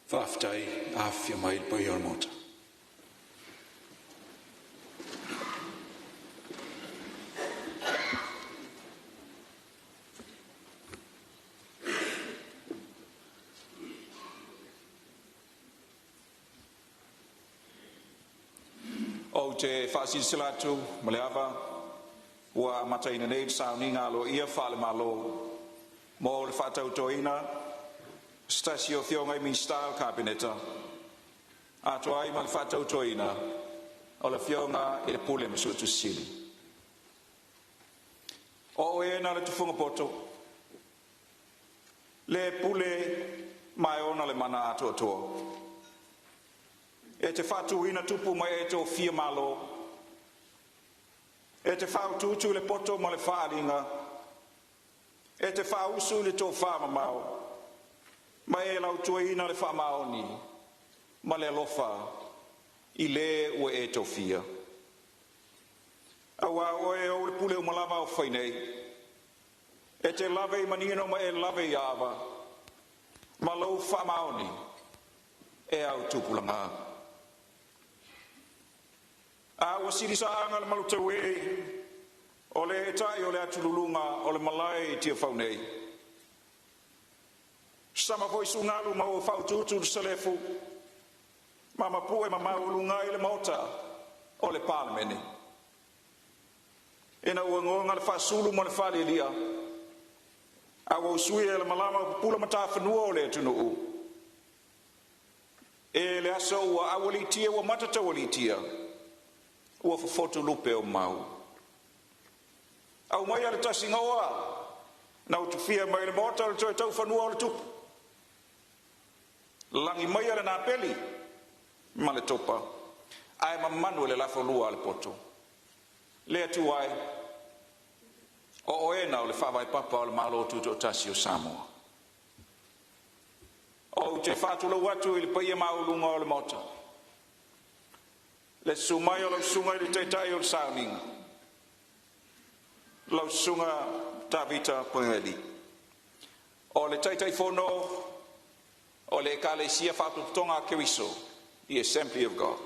Faafetai, afifio mai le paia o le Maota. Ou te faasilasila atu ma le ava ua amataina nei le Sauniga Aloaia Faale-Malo mo le faatautoina o se tasi o Afioga i Minisita o le Kapeneta, atoa ai ma le faatautoina o le Afioga i le Pule ma Suetusi Sili. O oe na o le tufuga poto, le pule ma e ona le mana atoatoa, e te faatuina tupu ma e tofia malo, e te faautuutu le poto ma le faaaliga, e te faausu le tofamamao, ma e lautuaina le faamaoni ma le alofa i le ua e tofia. Aua o oe e ou le pule uma lava o fai nei, e te lave i manino ma e lave i ava, ma lou faamaoni e au tupulaga. A ua silisaaga le malutauee o le eetai o le atululuga o le malae i Tiafau nei, sama foi sugalu ma ua faautuutu le salefu ma mapue maualuga ai le Maota o le Palemene. Ina ua goga le faasulu ma le faalialia, a ua usuia le malama o pupula matafanua o le atunuu, e le aso ua aualiitia ua matataualiitia, ua fofoto lupe o mau. Aumaia le tasigaoa na utufia mai le Maota o le toe taufanua o le tupu. Lagi maia le napeli ma le topa, ae mamanu e le lafolua a le poto. Le Atua e, o oe na o le faavae papa o le Malo Tutoatasi o Samoa. Ou te faatulou atu i le paia maualuga o le Maota, le susu mai o lau susuga i le Taitai o le Sauniga, lau susuga Tavita Pagaialii, o le Taitaifono o le Ekalesia Faapotopotoga a Keriso, the Assembly of God.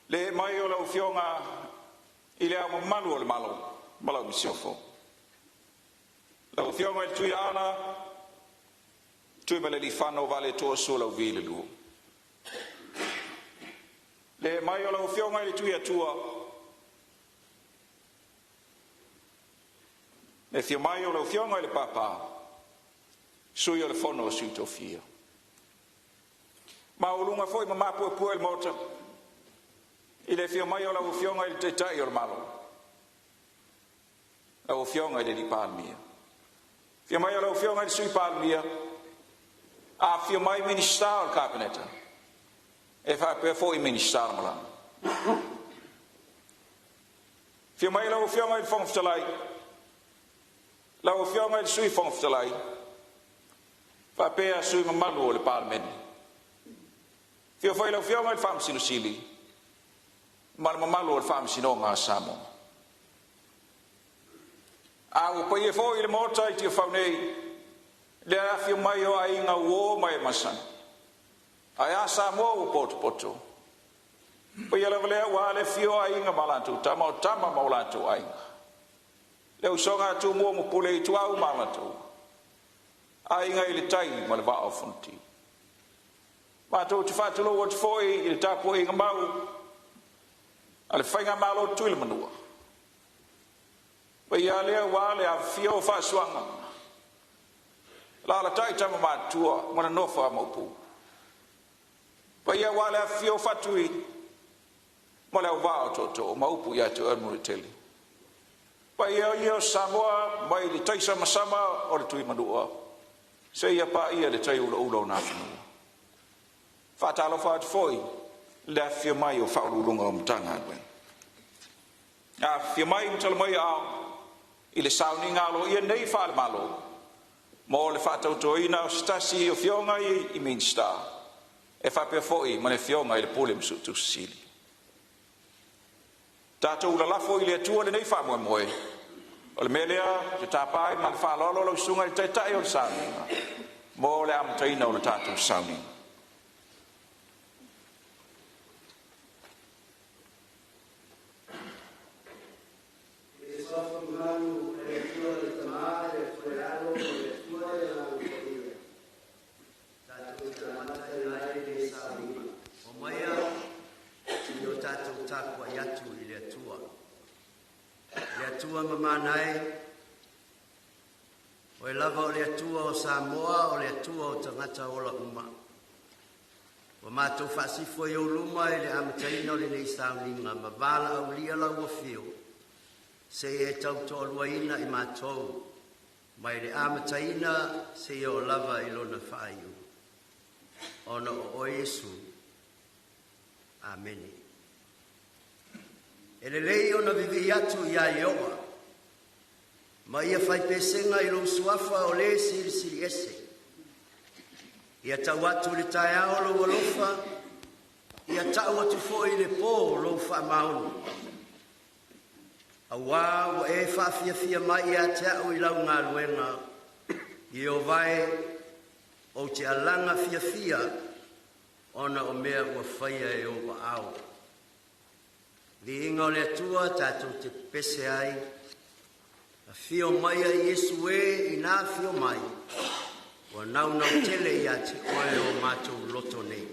Le mai o lau Afioga i le Ao Mamalu o le Malo ma lau Masiofo, lau Afioga i le Tuiaana Tuimalealiifano Vaaletoa Sualauvi II. Le mai o lau Afioga i le Tuiatua, le afio mai o lau Afioga i le Papa, Sui o le Fono a Sui Tofia. Maualuga foi ma mapuepue le Maota i le afio mai o lau Afioga i le Taitai o le Malo, lau Afioga i le Palemia, afio mai o lau Afioga i le Sui Palemia, afifio mai Minisita o le Kapeneta, e faapea foi Minisita Lagolago. Afio mai lau Afioga i le Fofoga Fetalai, lau Afioga i le Sui Fofoga Fetalai, faapea sui usufono mamalu o le Palemene. Afio foi lau Afioga i le Faamasino Sili ma le mamalu o le Faamasinoga a Samoa. A ua paia foi le Maota i Tiafau nei, le afio mai o aiga uo ma e masani. Ae a Samoa ua potopoto. Paia lava lea ua le afio o aiga ma latou tama, o tama ma o latou aiga. Le usoga a Tumua ma Pule, Ituau ma Alataua, Aiga i le Tai ma le Vaa o Fonoti. Matou te faatulou atu foi i le tapuaiga mau a le Faigamalo Tutuila Manua. Paia lea ua le afifio o faasuaga, alaalatai tama matutua ma le nofo a Maopu. Paia ua le afifio o Faatui ma le auvaa o tootoo ma upu ia te oe le Manuatele. Paia ia o Samoa mai le taisamasama o le Tuimanua seia paia le tai ulaula o Nafanua. Faatalofa atu foi i le afifio mai o Faauluuluga o Matagaluega. Afifio mai ma tala mai aao i le sauniga aloaia nei faale-Malo mo le faatautoina o se tasi o Afioga i Minisita e faapea foi ma le Afioga i le Pule ma Suetusi Sili. Tatou lalafo i le Atua lenei faamoemoe. O le mea lea ou te tapa ai ma le faaaloalo lau Susuga i le Taitai o le Sauniga, Mo le amataina o le tatou sauniga. Oe lava o le Atua o Samoa, o le Atua o tagata ola uma. Ua matou faasifo i ou luma i le amataina o lenei sauniga ma valaaulia lau afio seia e tautoaluaina i matou mai le amataina seia oo lava i lona faaiuga. Ona o oe Iesu. Amene. E lelei ona vivii atu ia Ieova ma ia fai pesega i lou suafa o le Silisili Ese. Ia tau atu i le taeao lou alofa, ia tau atu foi i le po lou faamaoni. Auā ua e faafiafia mai ia te a'u i lau galuega, Ieova e, ou te alaga fiafia ona o mea ua faia e ou aao. Viiga o le Atua tatou te pepese ai, afio maia Iesu e, ina afio mai, ua naunau tele ia te oe o matou loto nei.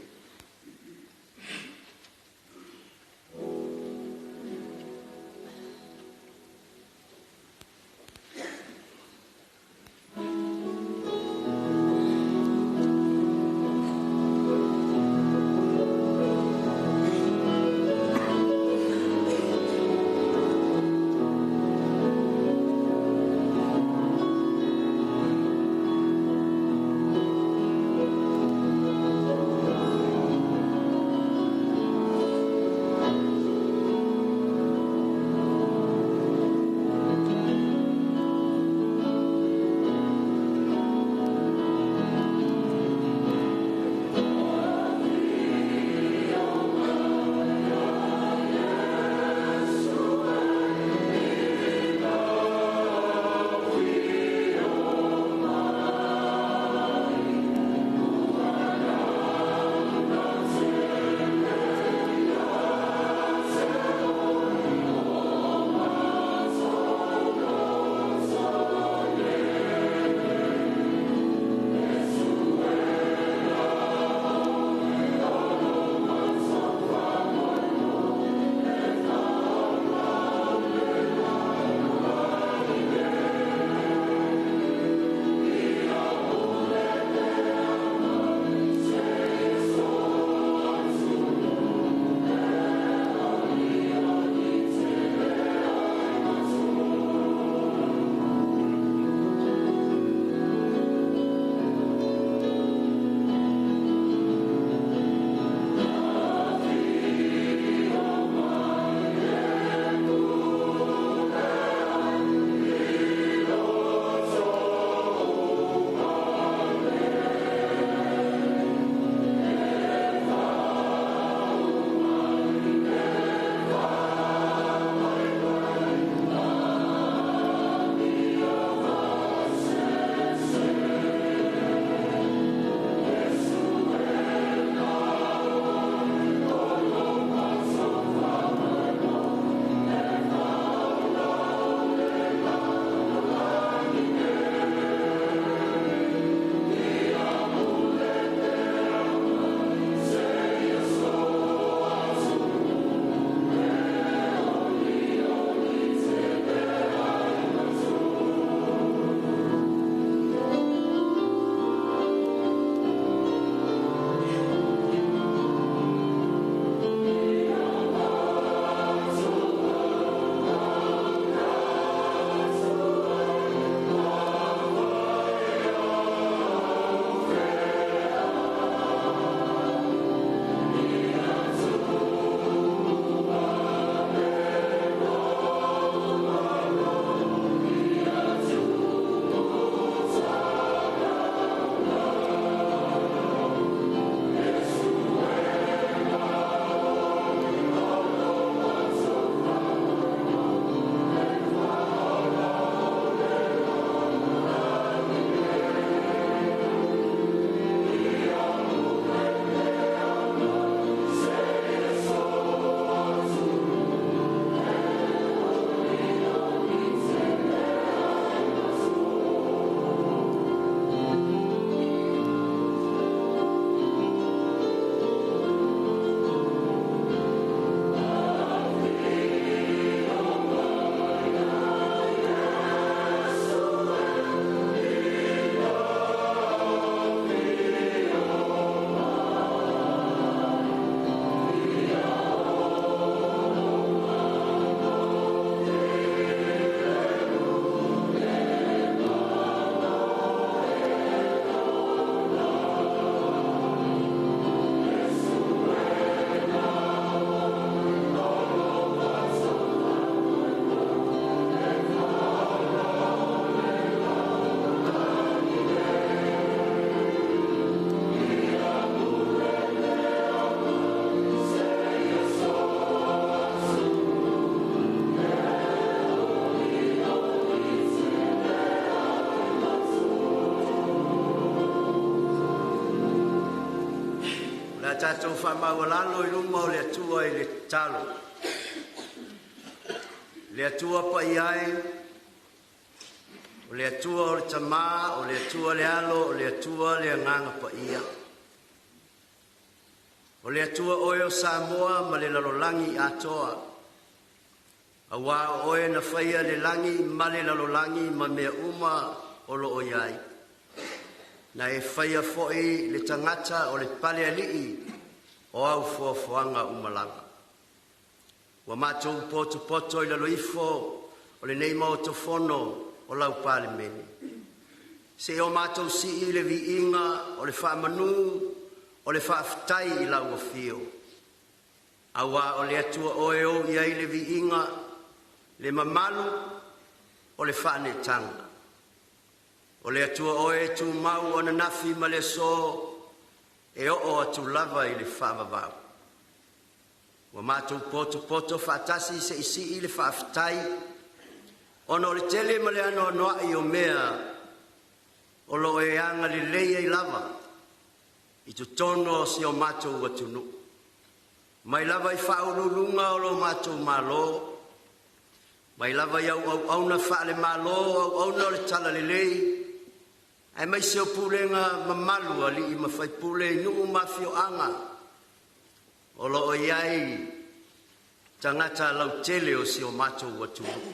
tatou faamaualalo i luma o le Atua i le tatalo. Le Atua paia e, o le Atua o le Tama, o le Atua le Alo, o le Atua le Agaga Paia. O le Atua oe o Samoa ma le lalolagi atoa, auā o oe na faia le lagi ma le lalolagi ma mea uma o lo o i ai. Na e faia foi le tagata o le palealii o au fuafuaga uma lava. Ua matou potopoto i lalo ifo o lenei Maota Fono o lau Palemene, seia o matou sii le viiga o le faamanu o le faafetai i lau afio, auā o le Atua oe e ou i ai le viiga, le mamalu o le faaneetaga. O le Atua oe e tumau ananafi ma le aso e oo atu lava i le faavavau. Ua matou potopoto faatasi se i sii le faafetai ona o le tele ma le anoanoai o mea o lo o e agalelei ai lava i totonu o si o matou atunuu, mai lava i faauluuluga o lo matou malo, mai lava i au auauna faale-Malo, auauna o le Talalelei, aemaise o pulega mamalu a alii ma faipule i nuu ma afioaga o lo o i ai tagata lautele o si o matou atunuu.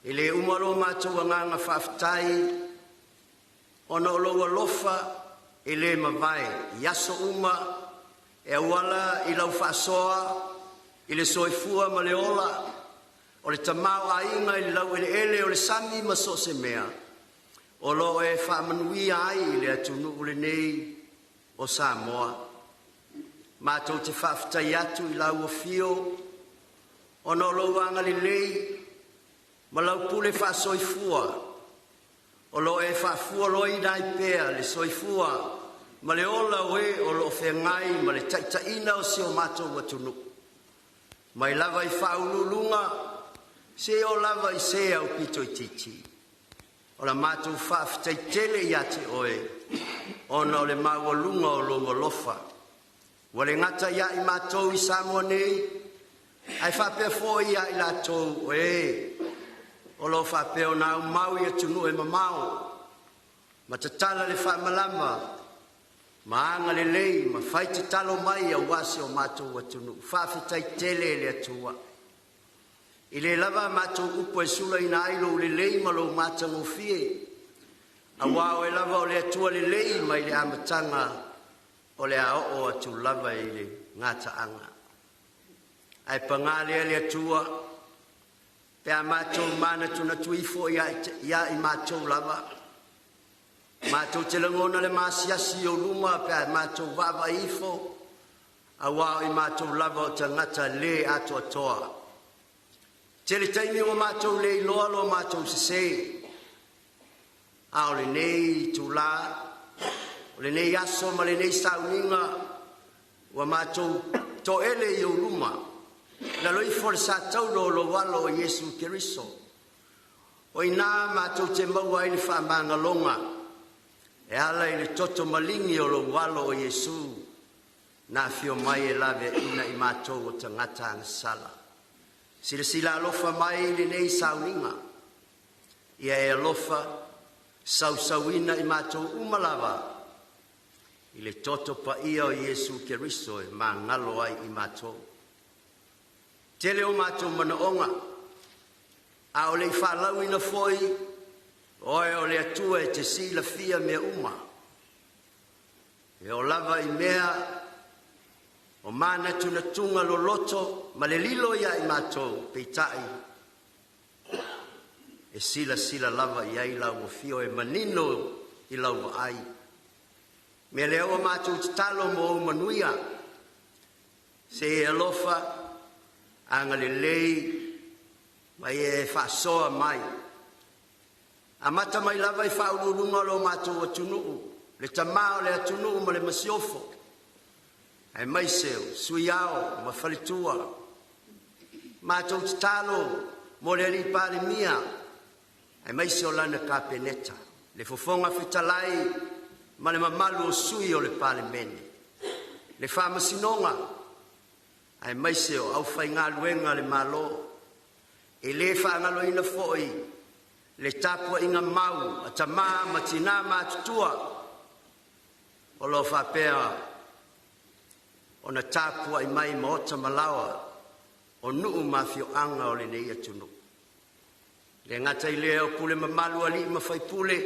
E le uma lo matou agaga faafetai ona o lou alofa e le mavae i aso uma e auala i lau faasoa i le soifua ma le ola o le tamaoaiga i le laueleele o le sami ma so o se mea o lo o e faamanuia ai le atunuu lenei o Samoa. Matou te faafetai atu i lau afio ona o lou agalelei ma lau pule faasoifua o lo o e faafualoina ai pea le soifua ma le ola o e o lo o feagai ma le taitaiina o si o matou atunuu, mai lava i Faauluuluga seia oo lava i se aupito itiiti. O la matou faafetai tele ia te oe ona o le maualuga o lou alofa, ua le gata ia i matou i Samoa nei, ae faapea foi ia i latou o e o lo o faapea ona aumau i atunuu e mamao ma tatala le faamalama ma agalelei ma fai tatalo mai aua si o matou atunuu. Faafetai tele le Atua. E le lava a matou upu e sulaina ai lou lelei ma lou matagofie, aua o Oe lava o le Atua lelei mai le amataga o le a oo atu lava i le gataaga. Ae paga lea le Atua, pe a matou manatunatu ifo ia i matou lava, matou te lagona le maasiasi i ou luma pe a matou vaavaai ifo, auā o i matou lava o tagata le atoatoa. Tele taimi ua matou le iloa lo matou sese, a o lenei itula, o lenei aso ma lenei sauniga ua matou toele i ou luma, i lalo ifo o le satauro o lou Alo o Iesu Keriso. O i ina matou te maua ai le faamagaloga e ala i le toto maligi o lou Alo o Iesu, na afio mai e laveaina i matou o tagata agasala. Silasila alofa mai i lenei sauniga, ia e alofa sausauina i matou uma lava i le toto paia o Iesu Keriso e magalo ai i matou. Tele o matou manaoga, a o le i faalauina foi, Oe o le Atua e te silafia mea uma, e oo lava i mea o manatunatuga loloto ma le lilo ia i matou, peitai e silasila lava i ai lau afio e manino i lau vaai. O le mea lea ua matou tatalo mo ou manuia, se i e alofa agalelei ma e faasoa mai, amata mai lava i faauluuluga o lo matou atunuu, le Tama o le atunuu ma le Masiofo, aemaise o Sui Ao ma Faletua. Matou tatalo mo le Alii Palemia aemaise o lana Kapeneta, le Fofoga Fetalai ma le mamalu o sui o le Palemene. le Faamasinoga aemaise o le aufaigaluega a le Malo. E le faagaloina foi le tapuaiga mau a tama ma tina matutua o lo o faapea ona tapuai mai i maota ma laoa o nuu ma afioaga o lenei atunuu. E le gata i lea o pule mamalu a alii ma faipule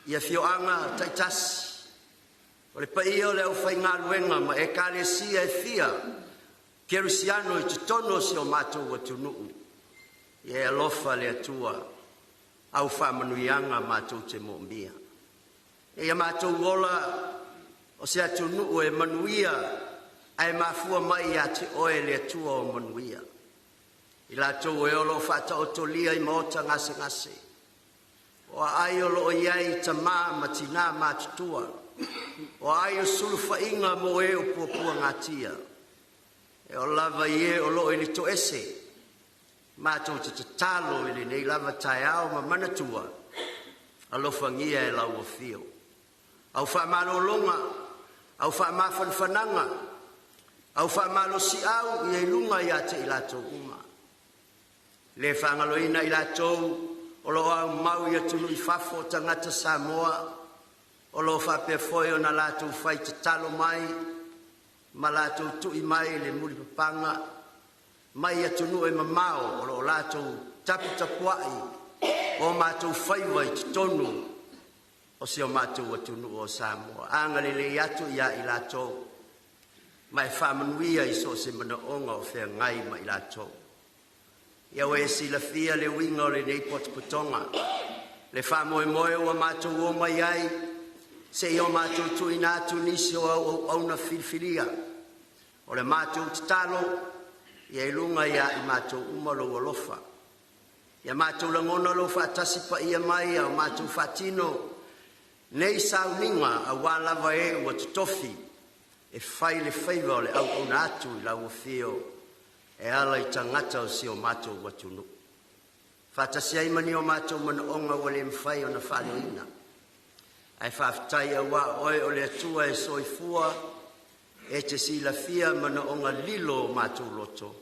i afioaga taitasi, o le paia o le aufaigaluega ma ekalesia e fia kerisiano i totonu o si o matou atunuu, ia e alofa le Atua au faamanuiaga matou te moomia. Ia matou ola o se atunuu e manuia ae mafua mai ia te Oe le Atua o manuia. I latou e o faataotolia i maota gasegase, o aai o lo o i ai tama ma tina matutua, o aai o sulufaiga mo e ua puapuagatia, e oo lava i e o lo o i le toese, matou te tatalo i lenei lava taeao ma manatua, alofagia e lau afio au faamalologa, au faamafanafanaga, au faamalosiau ia i luga ia te i latou uma. E le faagaloina i latou o lo o aumau i atunuu i fafo o tagata Samoa o lo o faapea foi ona latou fai tatalo mai ma latou tui mai le mulipapaga mai atunuu e mamao o lo o latou taputapuai o matou faiva i totonu o si o matou atunuu o Samoa. Agalelei atu ia i latou ma e faamanuia i so o se manaoga o feagai ma i latou. Ia ua e silafia le uiga o lenei potopotoga, le faamoemoe ua matou omai ai seia o matou tuuina atu nisi o au auauna filifilia. O le matou tatalo ia i luga ia i matou uma lou alofa, ia matou lagona lou faatasi paia mai a o matou faatino nei sauniga aua lava e ua totofi e fai le faiva o le auauna atu i lau afio e ala i tagata o si o matou atunuu, faatasi ai ma ni o matou manaoga ua le mafai ona faaleoina. Ae faafetai aua o Oe o le Atua e soifua, e te silafia manaoga lilo o matou loto.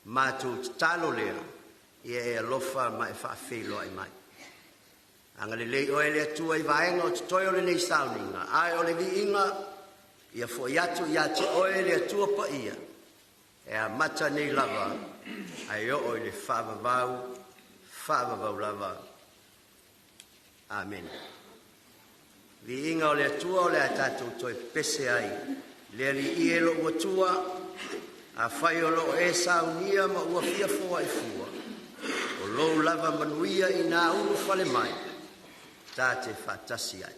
Matou tatalo lea, ia e alofa ma e faafeiloai mai. Agalelei Oe le Atua i vaega o totoe o lenei sauniga, ae o le viiga ia foi atu ia te Oe le Atua Paia, e amata nei lava ae oo i le faavavau, faavavau lava. Amene. Viiga o le Atua o le a tatou toe pepese ai. Le Alii e lou Atua, afai o lo o e saunia ma ua fia foai fua, o lou lava manuia ina ulufale mai, ta te faatasi ai.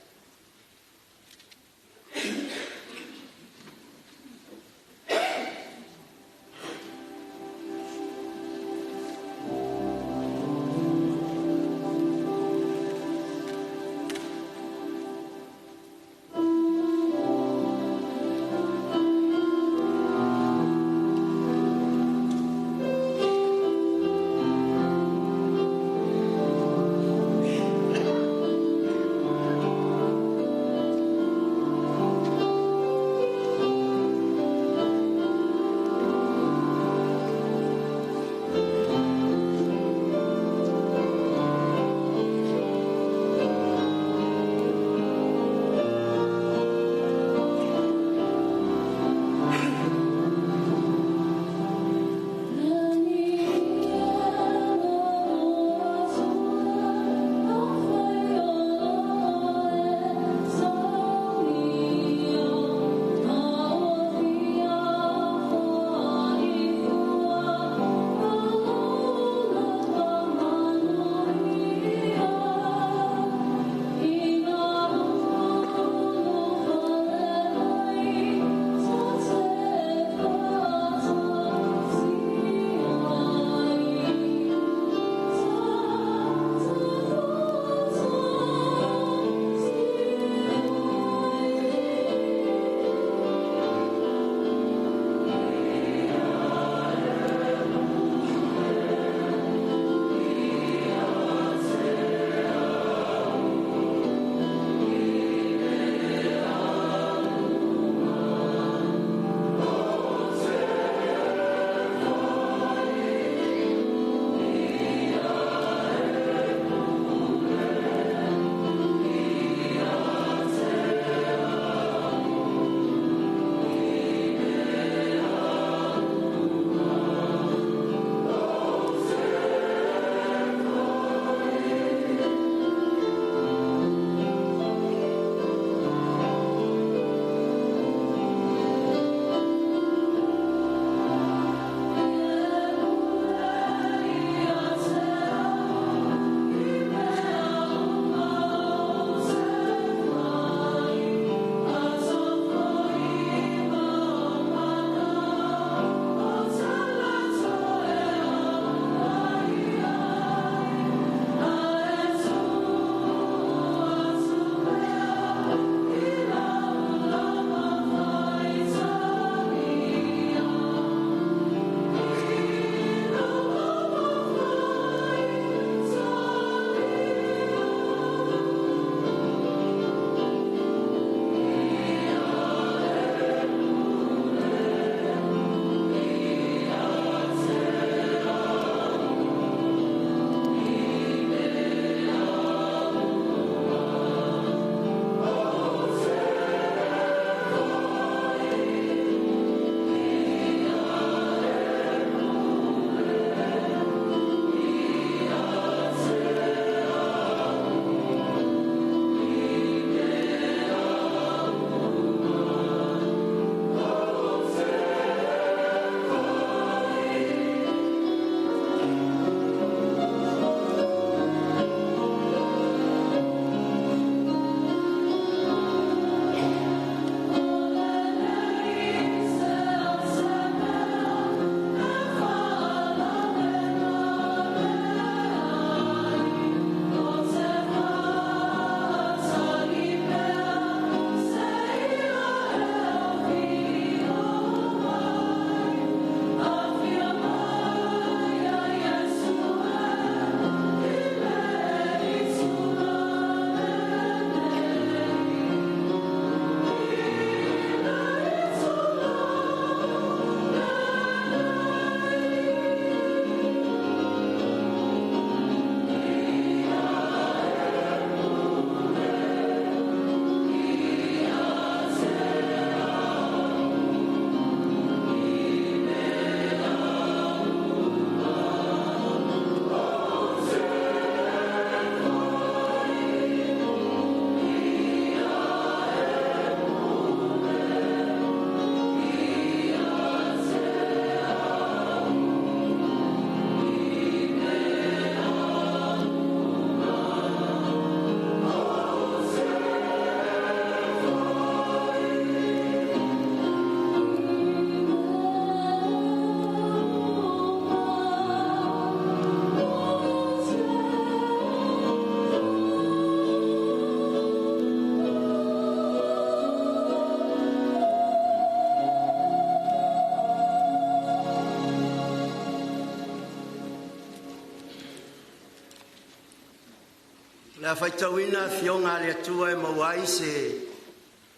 Le a faitauina afioga a le Atua e maua ai se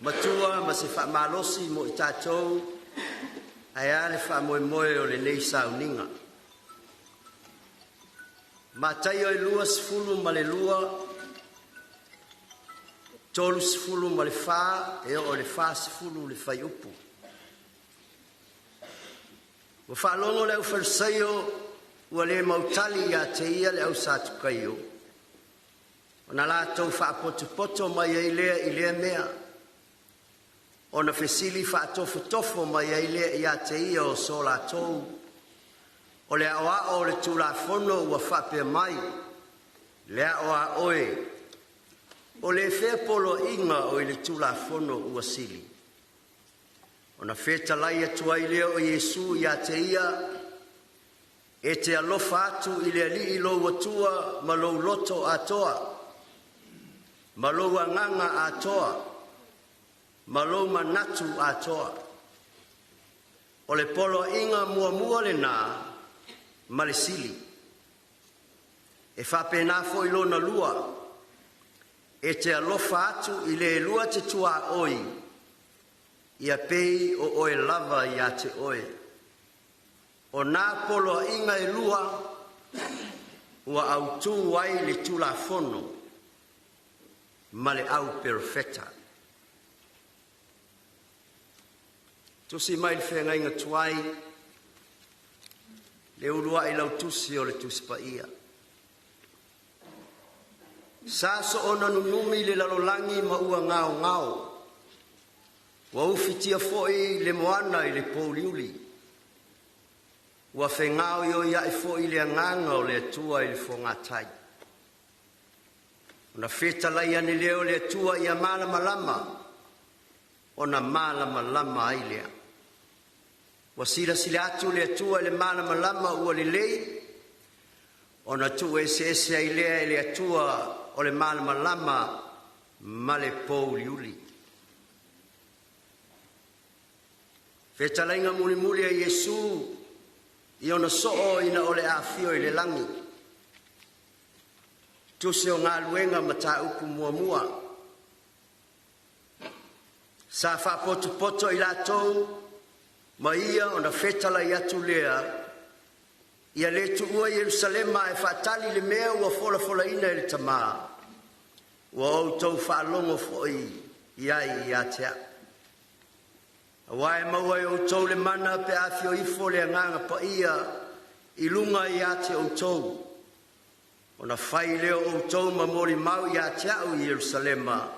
matua ma se faamalosi mo i tatou ae a le faamoemoe o lenei sauniga. Mataio e 22, 34 e oo i le 40 le fuaiupu. Ua faalogo le aufalesaio ua le mautali ia te ia le au Satukaio, ona latou faapotopoto mai ai lea i lea mea, ona fesili faatofotofo mai ai lea ia te ia o so latou o le Aoao o le Tulafono ua faapea mai, “Le ao a oe, o le fea poloaiga o i le Tulafono ua sili?” Ona fetalai atu ai lea o Iesu ia te ia, “E te alofa atu i le Alii lou Atua ma lou loto atoa, ma lou agaga atoa, ma lou manatu atoa.” O le poloaiga muamua lena ma le sili. E faapena foi lona lua, “E te alofa atu i le lua te tuaoi ia pei o oe lava ia te oe.” O na poloaiga e lua ua autu ai le Tulafono ma le Auperofeta. Tusi mai le Feagaiga Tuai le uluai lautusi o le Tusi Paia. Sa soona nunumi le lalolagi ma ua gaogao, ua ufitia foi le moana i le pouliuli, ua fegaoioiai foi le agaga o le Atua i le fogatai. Ona fetalai ane lea o le Atua ia malamalama, ona malamalama ai lea. Ua silasila atu le Atua i le malamalama ua lelei, ona tuueseese ai lea e le Atua o le malamalama ma le pouliuli. Fetalaiga mulimuli a Iesu i ona soo ina o le afio i le lagi. Tusi o Galuega Mataupu Muamua. Sa faapotopoto i latou ma ia ona fetalai atu lea, ia le tuua Yelusalema ae faatali le mea ua folafolaina e le Tama, ua outou faalogo foi i ai ia te au. Aua e maua e outou le mana pe a afio ifo le Agaga Paia i luga ia te outou, ona fai lea o outou ma molimau ia te au i Yelusalema,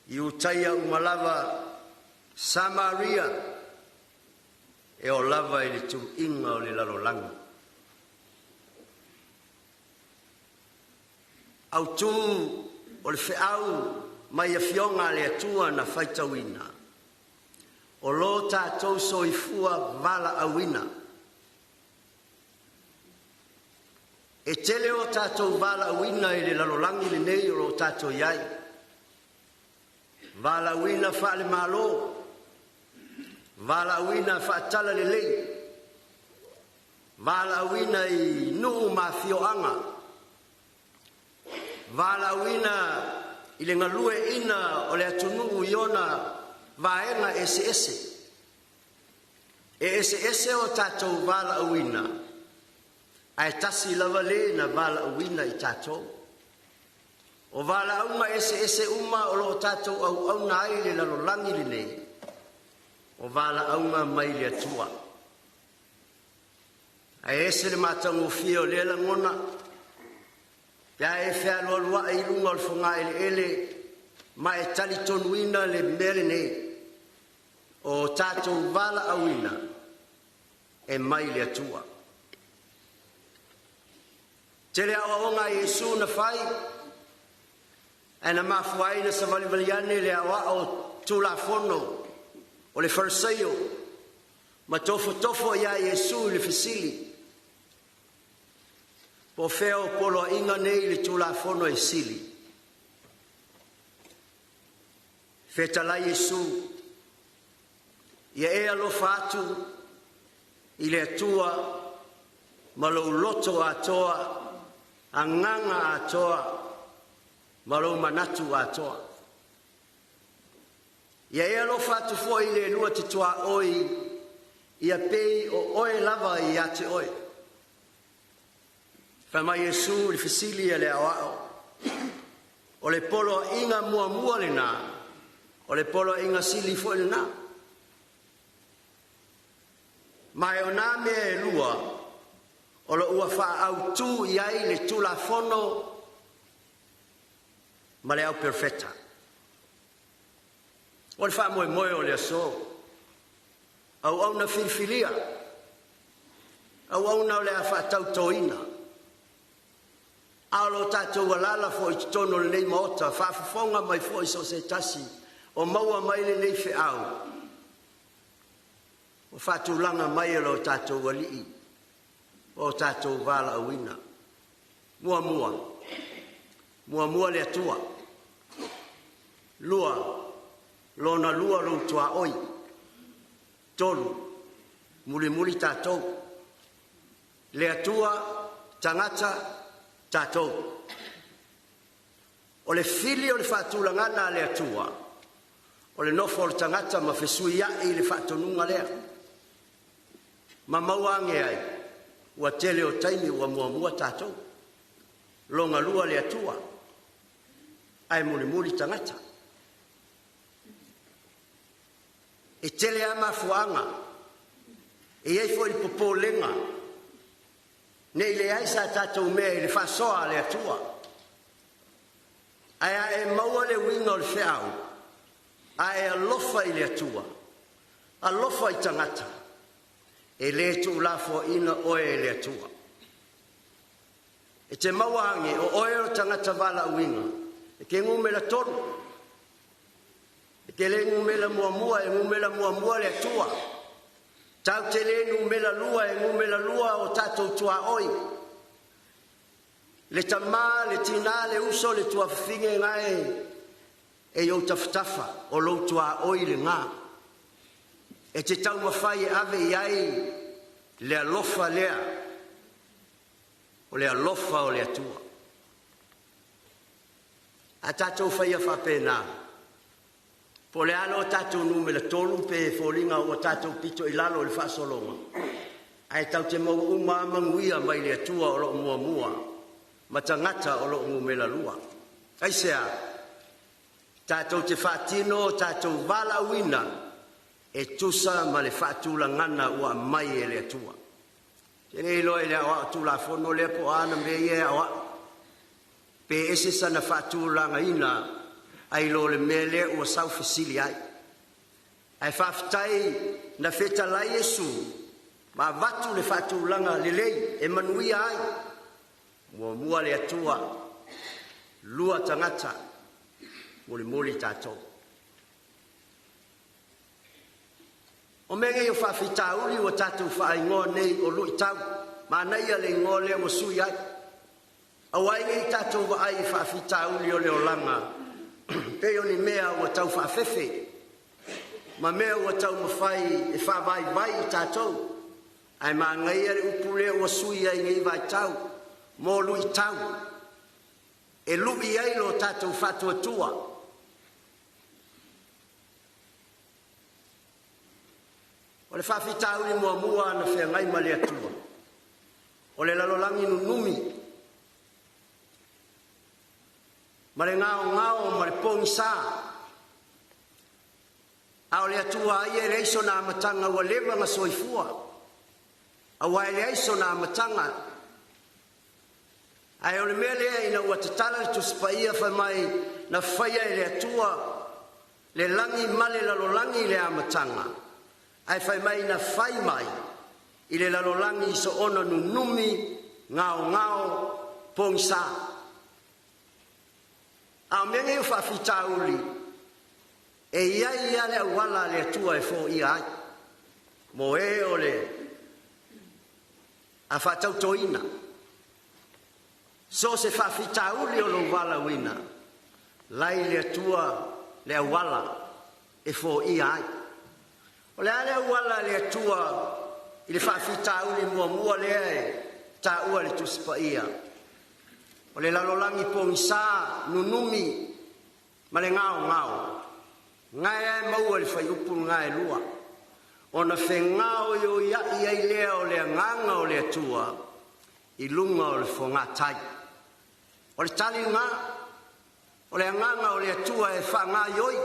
Iutaia uma lava, Samaria, e oo lava i le tuluiga o le lalolagi. Autu o le feau mai Afioga a le Atua na faitauina, o lo tatou soifua valaauina. E tele o tatou valaauina i le lalolagi lenei o lo o tatou i ai, valaauina faale-Malo, valaauina faale-Talalelei, valaauina i nuu ma afioaga, valaauina i le galueaiina o le atunuu i ona vaega eseese. E eseese o tatou valaauina, ae tasi lava le na valaauina i tatou. O valaauga eseese uma o lo o tatou auauna ai i le lalolagi lenei, o valaauga mai le Atua. Ae ese le matagofie o lea lagona pe a e fealualuai i luga o le fogaeleele ma e talitonuina le mea lenei, o tatou valaauina e mai le Atua. Tele aoaoga a Iesu na fai, ae na mafua ai ona savalivali ane le aoao Tulafono o le Fariseio ma tofotofo ia Iesu i le fesili, po o fea o poloaiga nei i le Tulafono e sili? Fetalai Iesu, ia e alofa atu i le Atua ma lou loto atoa, agaga atoa, Ma lou manatu atoa. Ia e alofa atu fo'i i le lua te tuaoi, ia pei o oe lava ia te oe. Fai mai Iesu i le fesili a le aoao, o le poloaiga muamua lena, o le poloaiga sili foi lena. Ma e o na mea e lua, o lo ua faaautu i ai le Tulafono ma le Auperofeta. O le faamoemoe o le aso, auauna filifilia, auauna o le a faatautoina, a o lo tatou alaala foi i totonu o lenei Maota, faafofoga mai foi so o se tasi o maua mai lenei feau ua faatulaga mai e lo tatou Alii o tatou valaauina. Muamua, muamua le Atua. Lua, lona lua lou tuaoi. Tolu, mulimuli tatou. Le Atua, tagata, tatou. O le fili o le faatulagaga a le Atua, o le nofo a le tagata ma fesuiai le faatonuga lea, ma maua ane ai ua tele o taimi ua muamua tatou, longa lua le Atua, ae mulimuli tagata. E tele lava mafuaaga, e i ai foi le popolega ne i leai sa tatou mea i le faasoa a le Atua. Ae a e maua le uiga o le feau, a e alofa i le Atua, alofa i tagata, e le tuulafoaina oe e le Atua. E te maua ane o oe o le tagata valaauina, e te numera tolu, e te le numera muamua, e numera muamua le Atua. Tatou te le numera lua, e numera lua o tatou tuaoi. Le tama, le tina, le uso, le tuafafine na e i ou tafatafa, o lou tuaoi lena. E te taumafai e ave i ai le alofa lea, o le alofa o le Atua. A tatou faia faapena, po o le a le tatou numera tolu pe foliga ua tatou pito i lalo i le faasologa, ae tatou te maua uma lava manuia mai le Atua o lo o muamua, ma tagata o lo o numera lua. Aisea? Tatou te faatino o tatou valaauina e tusa ma le faatulagaga ua aumai e le Atua. Te le iloa i le aoao Tulafono lea po o a ana mea ia e aoao, pe ese sana faatulagaina ai lo le mea lea ua saufesili ai. Ae faafetai na fetalai Iesu ma avatu le faatulaga lelei e manuia ai. Muamua le Atua, lua tagata, mulimuli tatou. O mea nei o faafitauli ua tatou faaigoa nei o luitau, manaia le igoa lea ua sui ai. Aua ai nei tatou vaai i faafitauli o le olaga pei o ni mea ua tau faafefe ma mea ua taumafai e faavaivai i tatou, ae manaia le upu lea ua sui ai nei vaitau mo luitau e lui ai lo tatou faatuatua. O le faafitauli muamua na feagai ma le Atua, o le lalolagi nunumi ma le gaogao ma le pogisa. A o le Atua ia e leai sona amataga, ua leva na soifua, aua e leai sona amataga. Ae o le mea lea ina ua tatala le Tusi Paia fai mai na faia e le Atua le lagi ma le lalolagi i le amataga, ae fai mai na fai mai i le lalolagi soona nunumi, gaogao, pogisa. A o mea nei o faafitauli, e i ai ia le auala a le Atua e foia ai, mo e o le a faatautoina. So se faafitauli o lou valaauina, lai le Atua le auala e foia ai. O le a le auala a le Atua i le faafitauli muamua lea e taua i le Tusi Paia? O le lalolagi pogisa nunumi ma le gaogao, gae ae maua i le fuaiupu 2, ona fegaoioiai ai lea o le agaga o le Atua i luga o le fogatai. O le tali lena, o le agaga o le Atua e faagaoioi,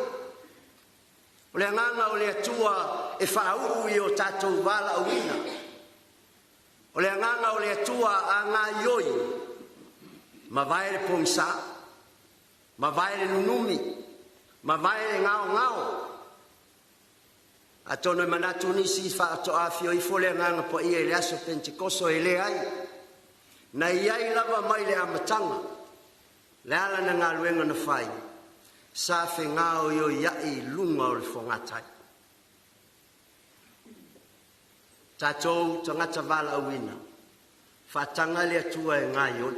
o le agaga o le Atua e faauu i o tatou valaauina. O le agaga o le Atua a gaoioi, mavae le pogisa, mavae le nunumi, mavae le gaogao. Atonu e manatu nisi faatoa afio ifo le Agaga Paia i le aso Penetekoso, e leai, na iai lava mai le amataga. Le ala na galuega na fai, sa fegaoioiai i luga o le fogatai. Tatou tagata valaauina, faataga le Atua e gaoioi,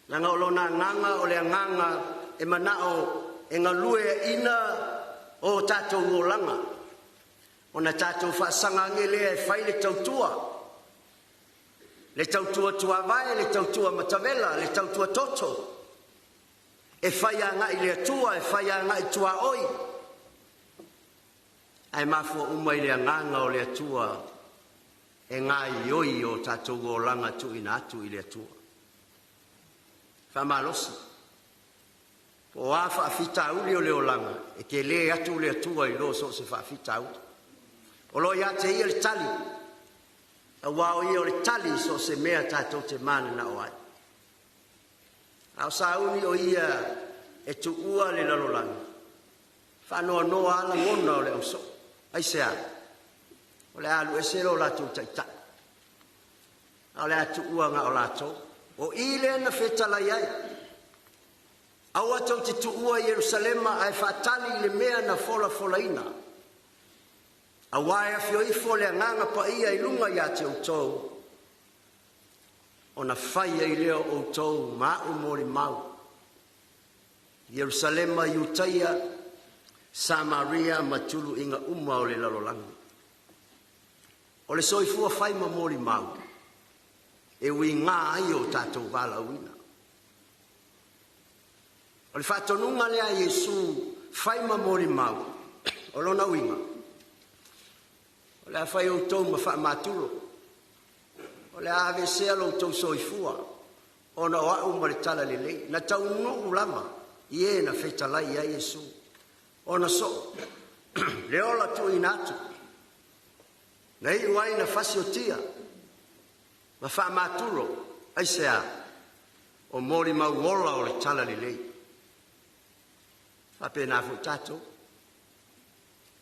leaga o Lona agaga o le agaga e manao e galueaiina o tatou olaga, ona tatou faasaga ane lea e fai le tautua, le tautua tuavae, le tautua matavela, le tautua toto, e fai agai i le Atua, e fai agai i tuaoi, ae mafua uma i le agaga o le Atua e gaoioi o tatou olaga tuuina atu i le Atua. Faamalosi, po o a faafitauli o le olaga, e tele atu le Atua i lo so o se faafitauli. O lo o ia te Ia le tali, aua o Ia o le tali i so o se mea tatou te mananao ai. A o sauni o ia e tuua le lalolagi, faanoanoa lava lagona o le ausoo. Aisea? O le a alu ese lo latou taitai, a o le a tuua na o latou. O i lea na fetalai ai, aua tou te tuua Ierusalema ae faatali i le mea na folafolaina. Aua e afio ifo le agaga paia i luga ia te outou, ona fai ai lea o outou ma au molimau. Ierusalema, Iutaia, Samaria ma tuluiga uma o le lalolagi. O le soifua fai ma molimau, e uiga ai o tatou valaauina. O le faatonuga lea a Iesu, fai ma molimau, o lona uiga, o le a fai outou ma faamatulo, o le a aveesea lo outou soifua ona o au ma le talalelei. Na taunuu lava i e na fetalai i ai Iesu, ona soo le ola tuuina atu, na iu ai na fasiotia ma faamatulo. Aisea? O molimau ola o le talalelei. Faapena foi tatou,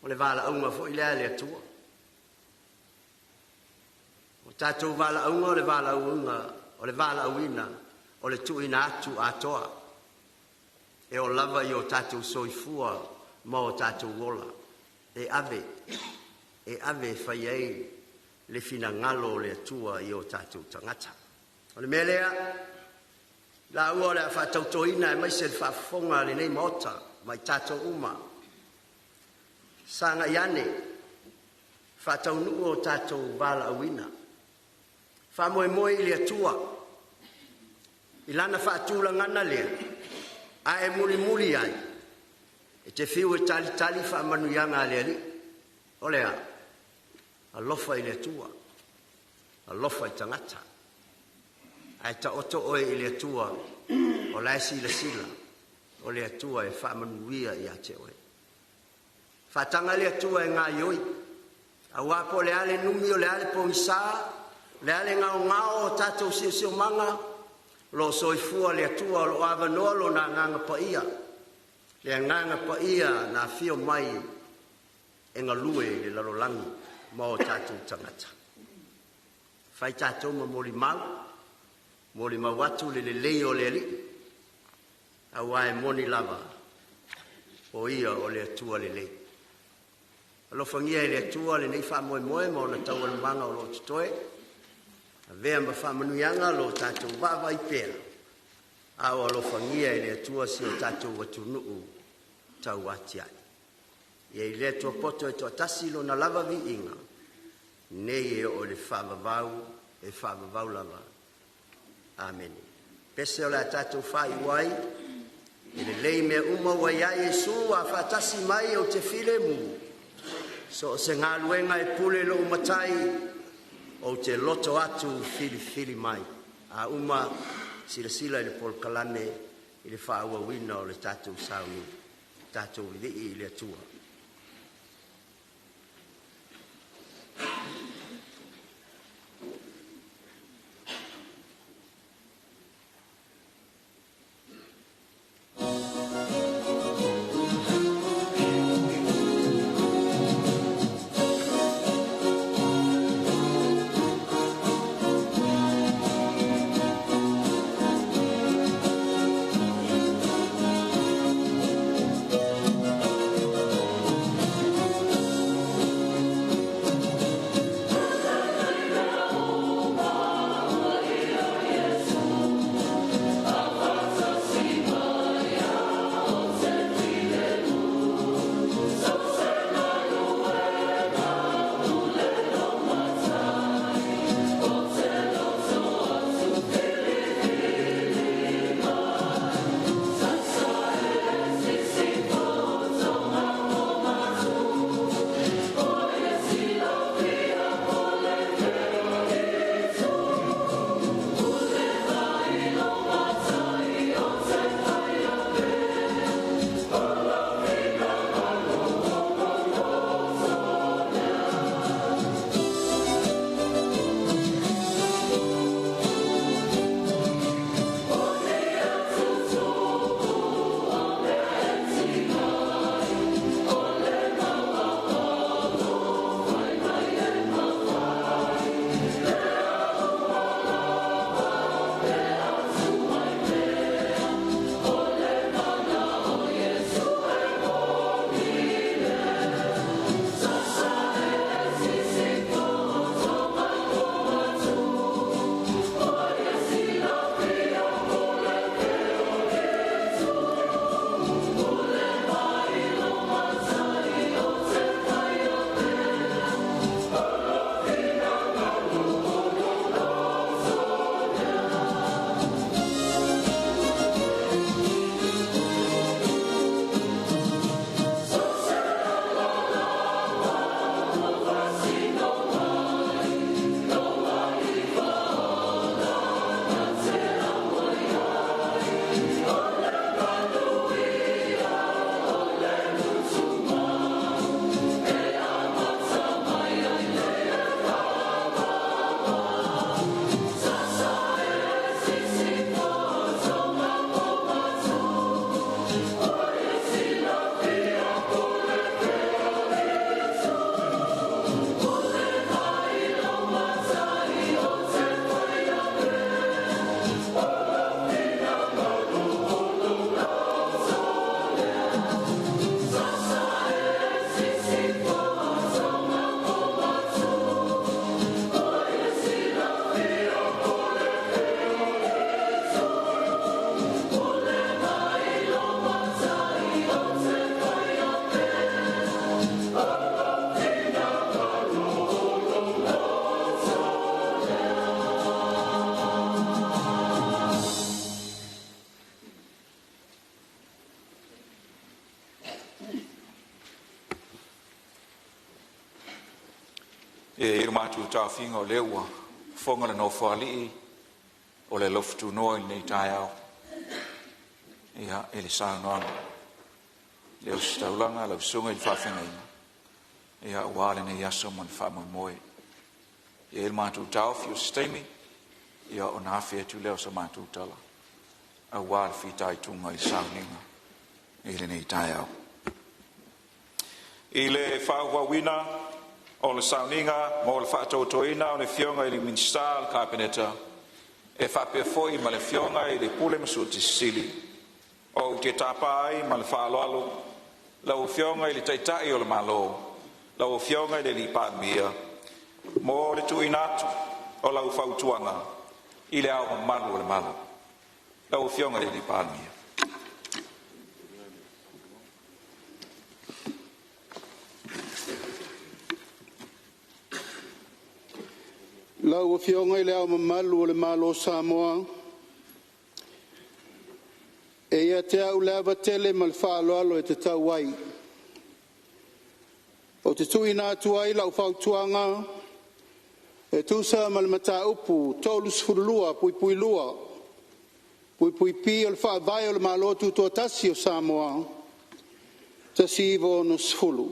o le valaauga foi lea a le Atua. O tatou valaauga o le valaauina, o le valaauina o le tuuina atu atoa e oo lava i o tatou soifua ma o tatou ola, e ave, e ave e fai ai le finagalo o le Atua i o tatou tagata. O le mea lea, laua o le a faatautoina aemaise le faafofoga a lenei Maota ma i tatou uma, sagai ane, faataunuu o tatou valaauina, faamoemoe i le Atua i Lana faatulagaga lea, a e mulimuli ai, e te fiu e talitali faamanuiaga a le Alii. O le a? Alofa i le Atua, alofa i tagata, ae taoto oe i le Atua o la e silasila o le Atua e faamanuia ia te oe. Faataga le Atua e gaoioi, aua po o le a le numi, o le a le pogisa, o le a le gaogao o tatou siosiomaga, o lo o soifua le Atua, o lo o avanoa Lona Agaga Paia, le Agaga Paia na afio mai e galue i le lalolagi ma o tatou tagata. Fai tatou ma molimau, molimau atu le lelei o le Alii, aua e moni lava, o Ia o le Atua lelei. Alofagia e le Atua lenei faamoemoe ma ona taualumaga o lo o totoe, avea ma faamanuiaga lo tatou vaavaai pea, a o alofagia e le Atua si o tatou atunuu tauatiae. Ia i le Atua poto e toatasi lona lava viiga, nei e oo i le faavavau, e faavavau lava. Amene. Pese o le a tatou faaiu ai, e lelei mea uma ua ia Iesu a faatasi mai ou te filemu. So o se galuega e pule lou matai, ou te loto atu filifili mai. A uma silasila i le polokalame i le faaauauina o le tatou sauniga. Tatou vivii i le Atua. E i le matou taofiga o lea ua fofoga le Nofoalii o le alofutunoa i lenei taeao ia i le saunoaga le ositaulaga lau Susuga i le Faafeagaiga ia aua lenei aso ma le faamoemoe. E i ai le matou taofi o se taimi ia ona afe atu lea o se matou tala aua le fitaituga i sauniga i lenei taeao. I le faaauauina o le sauniga mo le faatautoina o le Afioga i le Minisita o le Kapeneta e faapea foi ma le Afioga i le Pule ma Suetusi Sili, ou te tapa ai ma le faaaloalo lau Afioga i le Taitai o le Malo, lau Afioga i le Palemia, mo le tuuina atu o lau fautuaga i Le Ao Mamalu o le Malo. Lau Afioga i le Palemia. Lau Afioga i Le Ao Mamalu o le Malo o Samoa, E ia te au le ava tele ma le faaaloalo e tatau ai, ou te tuuina atu ai lau fautuaga e tusa ma le Mataupu 32(2)(b) o le Faavae o le Malo Tutoatasi o Samoa 1960,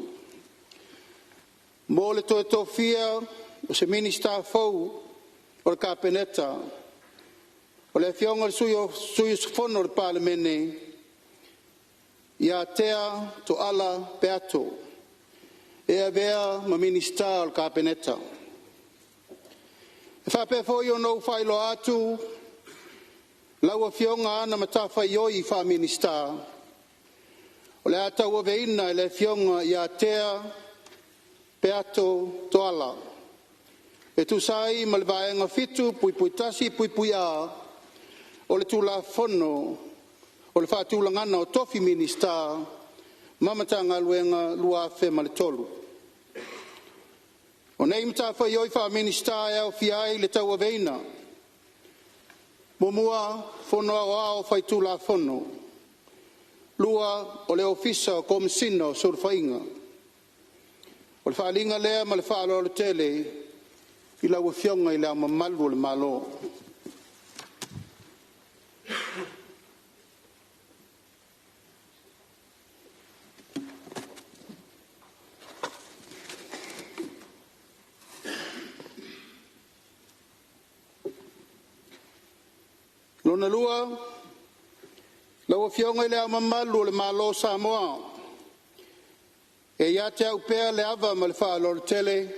mo le toe tofia o se Minisita fou o le Kapeneta, o le Afioga i le sui usufono o le Palemene ia Tea Tooala Peato e avea ma Minisita o le Kapeneta. E faapea foi ona ou faailoa atu lau Afioga ana matafaioi faa-Minisita o le a tauaveina e le Afioga ia Tea Peato Toala e tusa ai ma le Vaega 7(1)(a) o le Tulafono o le Faatulagaga o Tofi Minista ma Matagaluega 2003. O nei matafaioi faa-Minisita e aofia ai le tauaveina: 1. Fono Aoao Faitulafono. 2. Ofisa o Komesina o Sulufaiga. O le faaaliga lea ma le faaaloalo tele i lau Afioga i Le Ao Mamalu o le Malo. Lona lua, lau Afioga i Le Ao Mamalu o le Malo o Samoa, E ia te au pea le ava ma le faaaloalo tele,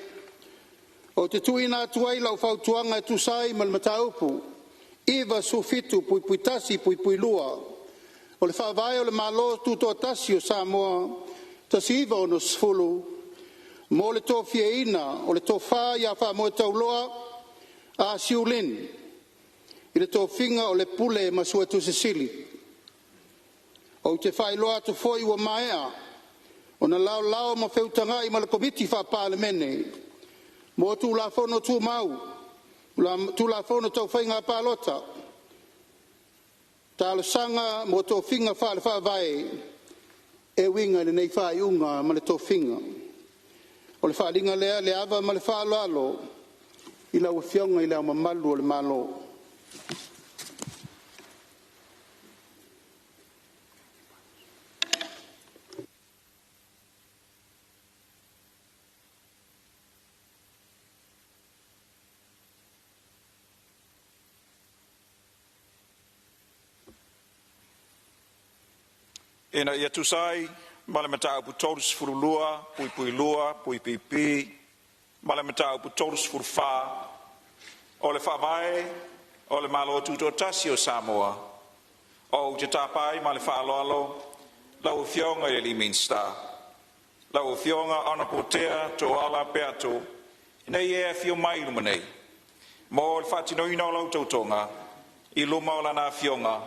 ou te tuuina atu ai lau fautuaga e tusa ai ma le Mataupu 97(1)(2) o le Faavae o le Malo Tutoatasi o Samoa 1960, mo le tofiaina o le Tofa ia FAAMOETAULOA Ah Siu Lin i le tofiga o le Pule ma Suetusi Sili. Ou te faailoa atu foi ua maea ona laolao ma feutagai ma le Komiti Faa-Palemene mo Tulafono Tumau, Tulafono Tau Faiga Palota, Talosaga ma Tofiga Faale-Faavae e uiga i lenei faaiuga ma le tofiga. O le faaaliga lea i le ava ma le faaaloalo i lau Afioga i Le Ao Mamalu o le Malo. Ina ia tusa ai ma le Mataupu 32(2)(b) ma le Mataupu 34 o le Faavae o le Malo Tutoatasi o Samoa, ou te tapa ai ma le faaaloalo lau Afioga i le Minisita, lau Afioga Honourable Tea Tooala Peato, ina ia e afio mai i luma nei mo le faatinoina o lau tautoga i luma o Lana Afioga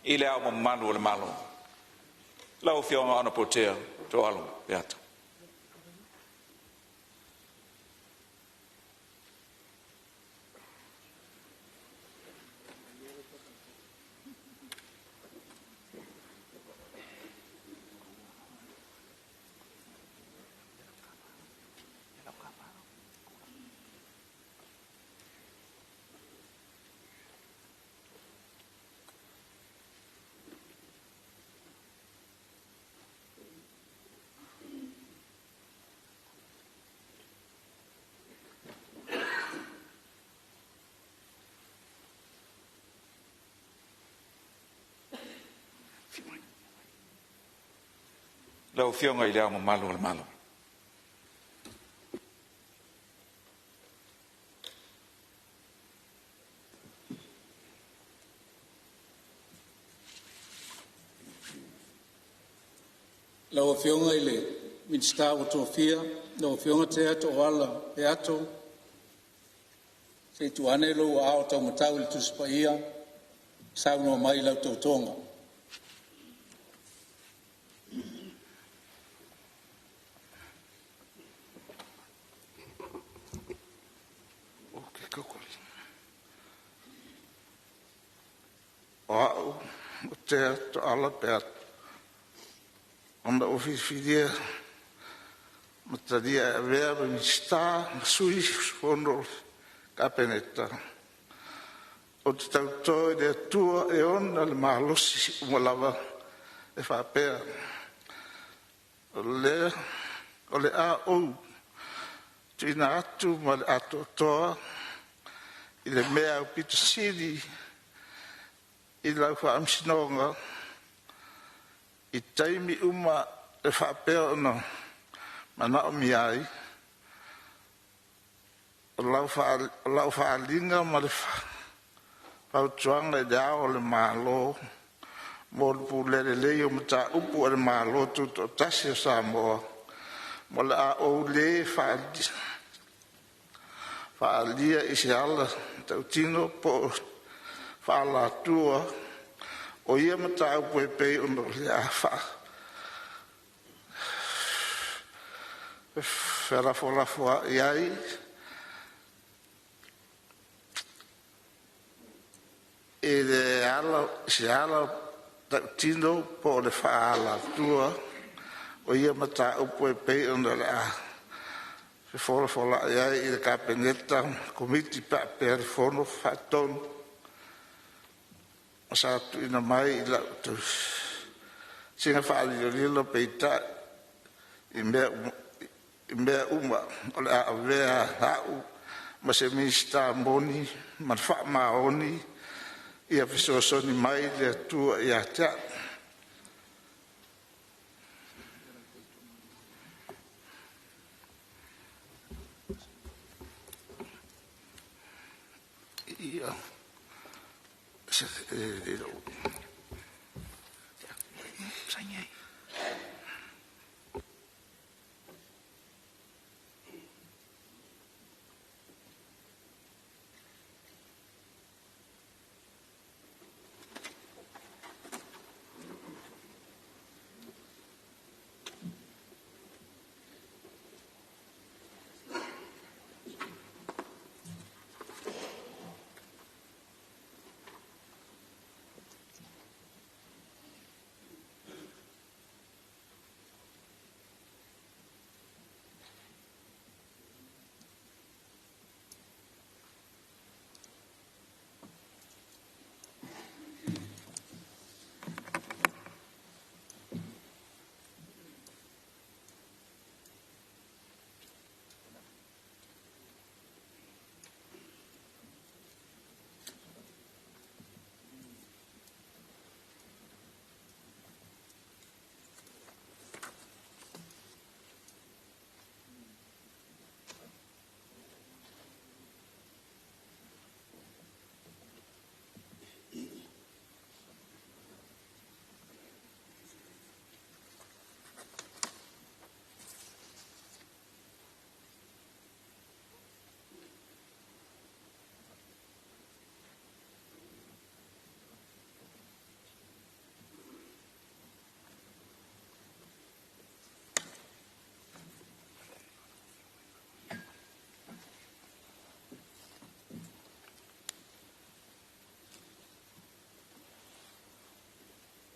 i Le Ao Mamalu o le Malo. Lau Afioga Honourable Tea Tooala Peato. Lau Afioga i Le Ao Mamalu o le Malo. Lau Afioga i le Minisita ua tofia, lau Afioga Tea Tooala Peato, se i tuu ane lou aao taumatau i le Tusi Paia e saunoa mai i lau tautoga. O A'u Tea Tooala Peato, ona ua filifilia ma talia e avea ma Minisita ma Sui Usufono o le Kapeneta. Ou te tauto i le Atua e ona le malosi uma lava e faapea, o le a ou tuuina atu ma le atoatoa i le mea aupito sili i lau faamasinoga i taimi uma e faapea ona manaomia ai. O lau faaaliga ma le fautuaga i Le Ao o le Malo mo le pulea lelei o mataupu a le Malo Tutoatasi o Samoa, ma o le a ou le faaalia i se ala tautino po o faaalatua o ia mataupu e pei o le a felafolafoai ai i se ala tautino po o le faaalatua o ia mataupu e pei o le a fefolafola'i ai i le Kapeneta ma Komiti faapea le Fono Faatonu ma sa tuuina mai i lau tausiga faalilolilo. Peitai, i mea uma, o le a avea a'u ma se Minisita moni ma faamaoni, ia fesoasoani mai le Atua ia te a'u.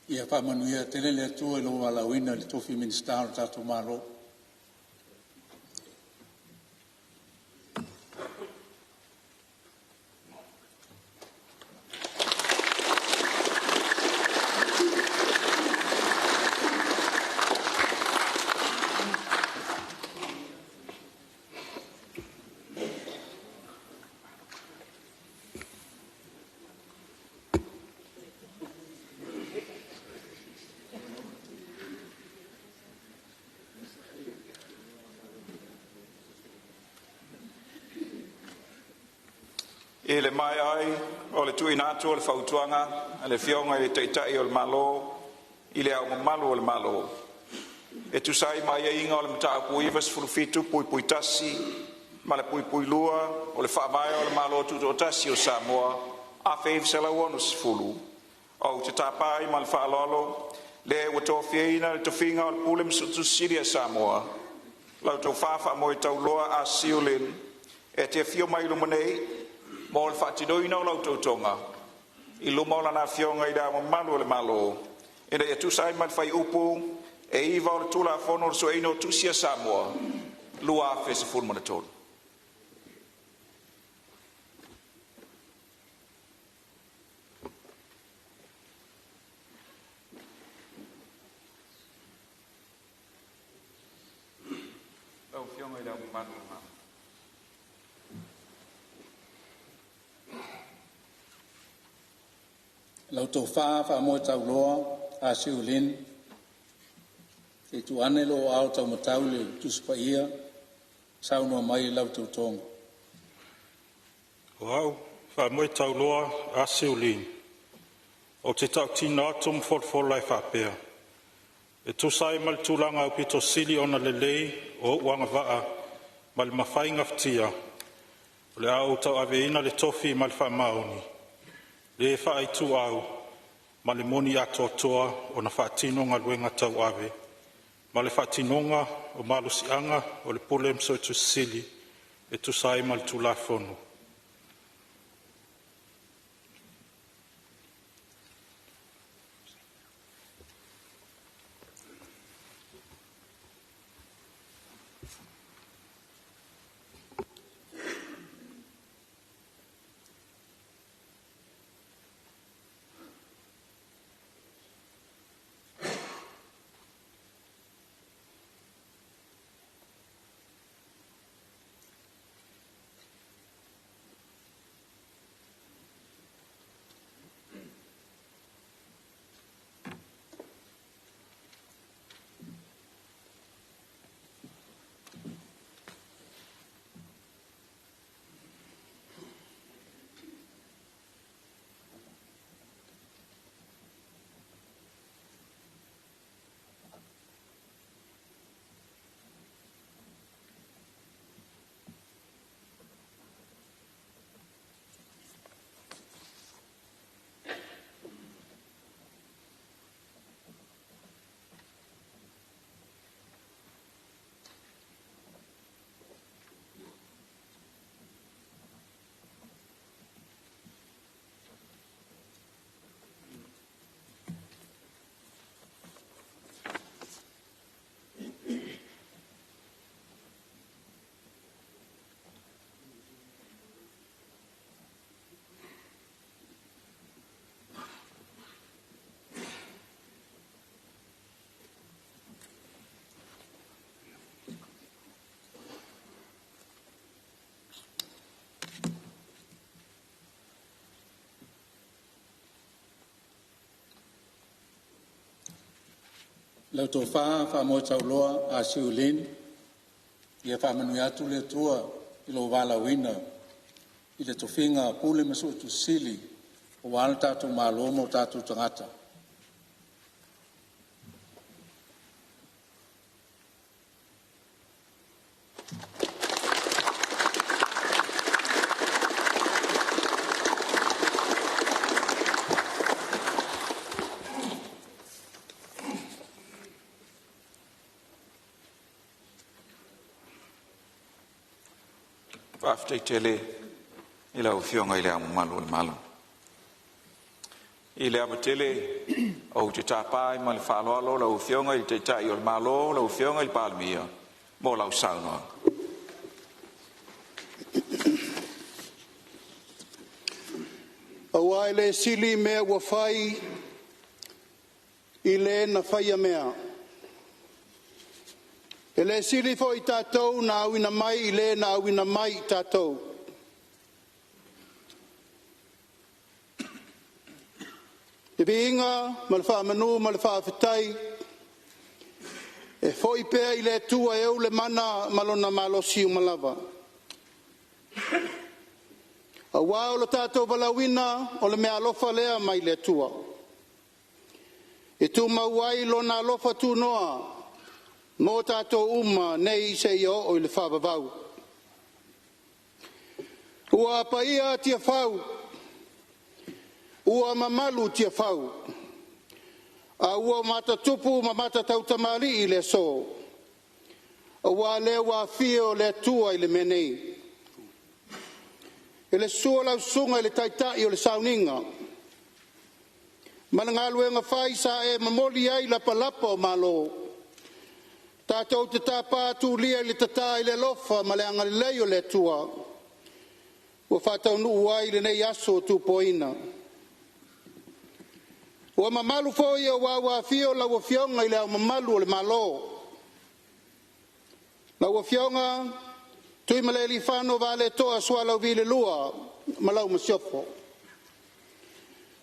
Ia faamanuia tele le Atua i lou valaauina i le tofi Minisita o le tatou Malo. I le maea ai o le tuuina atu o le fautuaga a le Afioga i le Taitai o le Malo i Le Ao Mamalu o le Malo e tusa ai ma aiaiga o le Mataupu 97(1) ma le (2) o le Faavae o le Malo Tutoatasi o Samoa 1960, ou te tapa ai ma le faaaloalo le ua tofiaina i le tofiga o le Pule ma Suetusi Sili a Samoa, lau Tofa Faamoetauloa A Siu Lin, e te afio mai i luma nei mo le faatinoina o lau Tautoga I luma o lana Afioga i le Ao Mamalu o le Malo, ina ia tusa ai ma le Fuaiupu 9 o le Tulafono o le Sueina o Tusi a Samoa 2013. Lau Afioga i Le Ao Mamalu o le Malo. Lau Tofa Faamoetauloa A Siu Lin, se i tuu ane lou aao taumatau i le Tusi Paia, saunoa mai lau tautoga. O A'u Faamoetauloa A Siu Lin, ou te tautino atu ma folafola e faapea, e tusa ai ma le tulaga aupito sili ona lelei o o'u agavaa ma le mafai gafatia, o le a ou tauaveina le tofi ma le faamaoni, le faaituau ma le moni atoatoa ona faatino galuega tauave ma le faatinoga o malosiaga o le Pule ma Suetusi Sili e tusa ai ma le Tulafono. Lau Tofa Faamoetauloa A Siu Lin, ia faamanuia atu le Atua i lou valaauina i le tofiga Pule ma Suetusi Sili aua lo tatou Malo ma o tatou tagata. Faafetai tele i lau Afioga i Le Ao Mamalu o le Malo. I le ava tele ou te tapa ai ma le faaaloalo lau Afioga i le Taitai o le Malo, lau Afioga i le Palemia, mo lau saunoaga. Auā e le sili mea ua fai i le na faia mea. E le sili foi tatou na auina mai i le na auina mai i tatou. Le viiga ma le faamanu ma le faafetai e foi pea i le Atua e ou le mana ma lona malosi uma lava. Auā o lo tatou valaauina o le meaalofa lea mai le Atua, e tumau ai Lona alofa tunoa mo tatou uma nei seia oo i le faavavau. Ua paia Tiafau, ua mamalu Tiafau, a ua matatupu ma matatautamalii le aso, auā lea ua afio le Atua i le mea nei. I le susu o lau susuga i le Taitai o le Sauniga, Ma le galuega fai sa e momoli ai lapalapa o malo, tatou te tapa tulia i le tata i le alofa ma le agalelei o le Atua ua faataunuu ai lenei aso tupoina. Ua mamalu foi aua ua afio lau Afioga i le Ao Mamalu o le Malo, lau Afioga Tuimalealiifano Vaaletoa Sualauvi II ma lau Masiofo.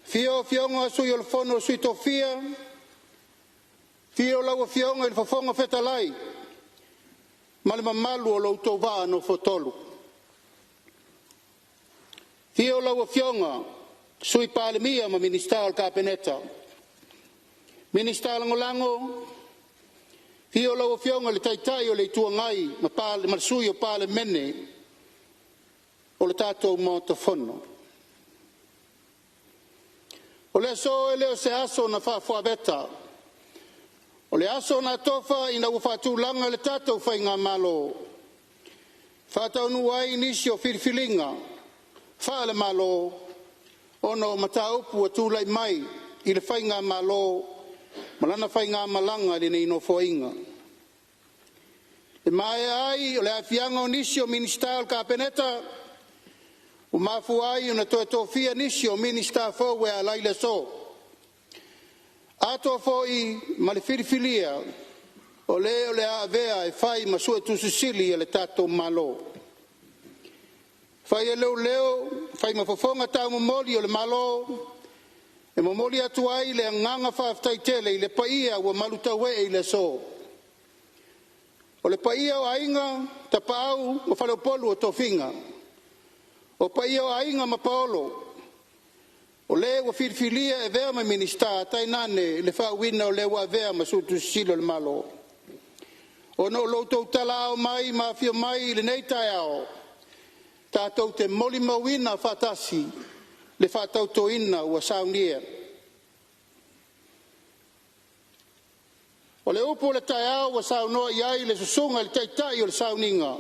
Afio Afioga Sui o le Fono a Sui Tofia, afio lau Afioga i le Fofoga Fetalai ma le mamalu o lo outou Vaa Nofoatolu. Afio lau Afioga Sui Palemia ma Minisita o le Kapeneta, Minisita Lagolago, afio lau Afioga i le Taitai o le Itu Agai ma le Sui o Palemene o le tatou Maota Fono. O le aso e le o se aso na faafuaveta, o le aso na tofa ina ua faatulaga le tatou faigamalo, faataunuu ai nisi o filifiliga faale-Malo ona o mataupu ua tulai mai i le Faigamalo ma lana faigamalaga i lenei Nofoaiga. E maea ai o le aafiaga o nisi o Minisita o le Kapeneta ua mafua ai ona toe tofia nisi o Minisita fou e ala i le aso. Atoa foi ma le filifilia o le o le a avea e fai ma Suetusi Sili a le tatou Malo. Fai ai lou leo fai ma fofoga taumomoli o le Malo e momoli atu ai le agaga faafetai tele i le paia ua malutauee i le aso. O le paia o Aiga, Tapaau ma Faleupolu o tofiga, o paia o Aiga ma Paolo, o le ua filifilia e avea ma Minisita tainane le faauuina o le ua avea ma Suetusi Sili o le Malo. Ona o lo outou talaao mai ma afio mai i lenei taeao, tatou te molimauina faatasi le faatautoina ua saunia. O le upu o le taeao ua saunoa i ai le susuga i le taitai o le sauniga,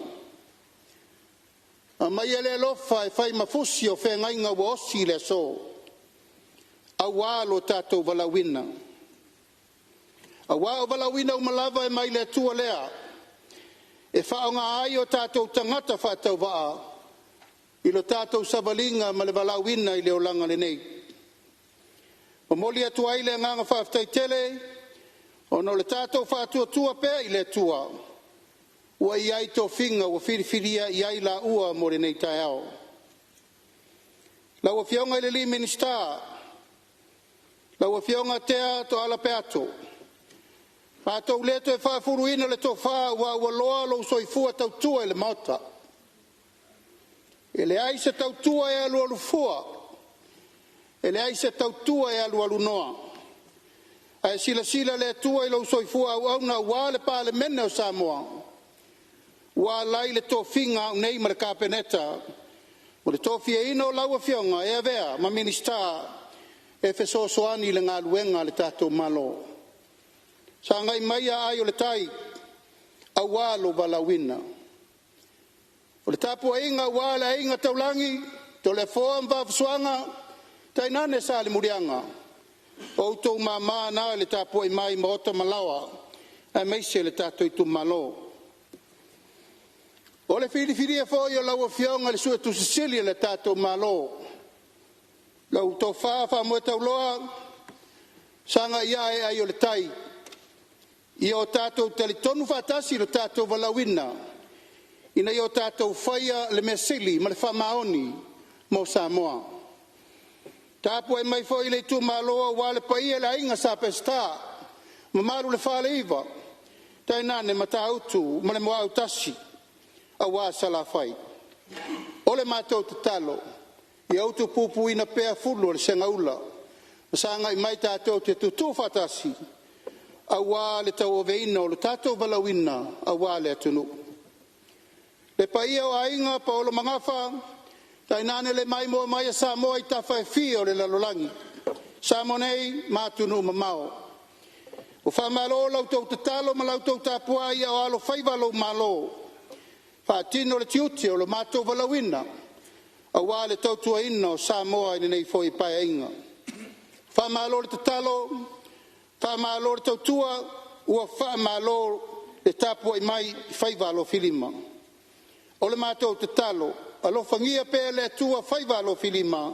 aumai le alofa e fai ma fusi o feagaiga ua osi i le aso, auā lo tatou valaauina. Aua o valaauina uma lava e mai le Atua lea, e faaaoga ai o tatou tagata faatauvaa i lo tatou savaliga ma le valaauina i le olaga lenei. Momoli atu ai le agaga faafetai tele ona o le tatou faatuatua pea i le Atua ua i ai tofiga ua filifilia i ai laua mo lenei taeao. Lau Afioga i le Minisita, lau Afioga Tea Tooala Peato, matou le toe faafuluina le tofa aua ua loa lou soifua tautua i le Maota. E leai se tautua e alualu fua, e leai se tautua e alualu noa. Ae silasila le Atua i lou soifua auauna aua le Palemene o Samoa, ua ala ai le tofiga a au nei ma le Kapeneta, o le tofiaina o lau Afioga e avea ma Minisita e fesoasoani i le galuega a le tatou Malo. Sagai mai ai o le tai aua lou valaauina. O le tapuaiga aua le aiga taulagi, Toleafoa ma Vaafusuaga, tainane Salemuliaga, o outou mama na i le tapuai mai maota ma laoa aemaise le tatou itumalo. O le filifilia foi o lau Afioga i le Suetusi Sili a le tatou Malo, lau tofa Faamoetauloa sagai ane ai o le tai, ia o tatou talitonu faatasi i lo tatou valaauina ina ia o tatou faia le mea sili ma le faamaoni mo Samoa. Tapuai mai foi le itumalo aua le paia i le aiga Sa Peseta, mamalu i le Faleiva, tainane Matautu ma le Muautasi aua Salafai. O le matou tatalo, ia utupupuina pea fulu o le segaula ma sagai mai tatou te tutu faatasi aua le tauaveina o le tatou valaauina aua le atunuu. Le paia o Aiga Paolo Magafa, tainane le maimoa mai a Samoa i tafa e fia o le lalolagi, Samoa nei ma atunuu mamao. Ua faamalo la outou tatalo ma la outou tapuai a o alofaiva lou malo, faatino le tiute o lo matou valaauina aua le tautuaina o Samoa i lenei foi Paeaiga. Faamalo le tatalo, faamalo le tautua, ua faamalo le tapuai mai i faiva alofilima. O le matou tatalo, alofagia pea e le Atua faiva alofilima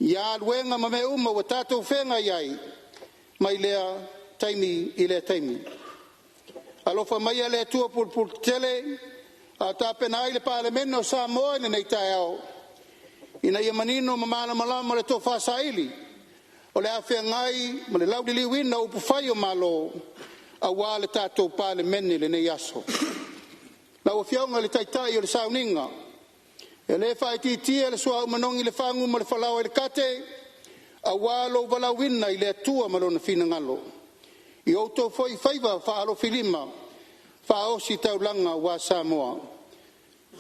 ia aluega ma mea uma ua tatou feagai ai mai lea taimi i lea taimi. Alofa maia le Atua pulepuletetele a o tapena ai le Palemene o Samoa i lenei taeao, ina ia manino ma malamalama le tofa saili o le a feagai ma le lauliliuina o upufai o Malo aua le tatou Palemene i lenei aso. Lau Afioga i le Taitai o le Sauniga, e le faaitiitia le suauu manogi i le fagu ma le falaoa i le kate aua lou valaauina i le Atua ma Lona finagalo i o outou foi faiva faalofilima faaositaulaga aua Samoa.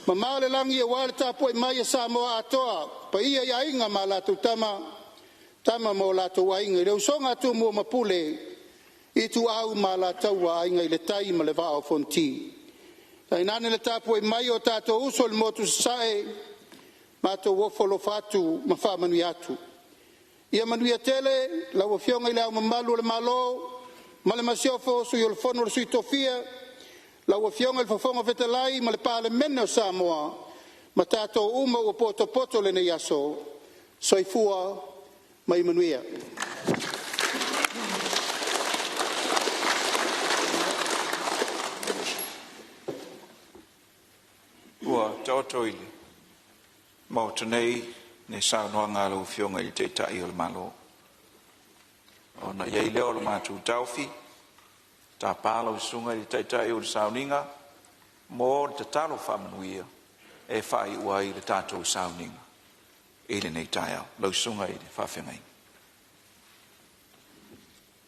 Mamao le lagi aua le tapuai mai a Samoa atoa, paia i Aiga ma latou Tama, Tama ma o latou Aiga, le usoga a Tumua ma Pule, Ituau ma Alataua, Aiga i le Tai ma le Vaa o Fonoti. Tainane le tapuai mai a o tatou uso i le motu i Sasae, matou ofo alofa atu ma faamanuia atu. Ia manuia tele lau Afioga i Le Ao Mamalu o le Malo ma le Masiofo, Sui o le Fono a Sui Tofia, lau Afioga i le Fofoga Fetalai ma le Palemene o Samoa ma tatou uma ua potopoto i lenei aso. Soifua ma ia manuia. Ua taoto i le Maota nei le saunoaga a lau Afioga i le Taitai o le Malo, ona i ai lea o le matou taofi, tapa lau Susuga i le Taitai o le Sauniga mo le tatalo faamanuia e faaiu ai le tatou sauniga i lenei taeao. Lau Susuga i le Faafeagaiga.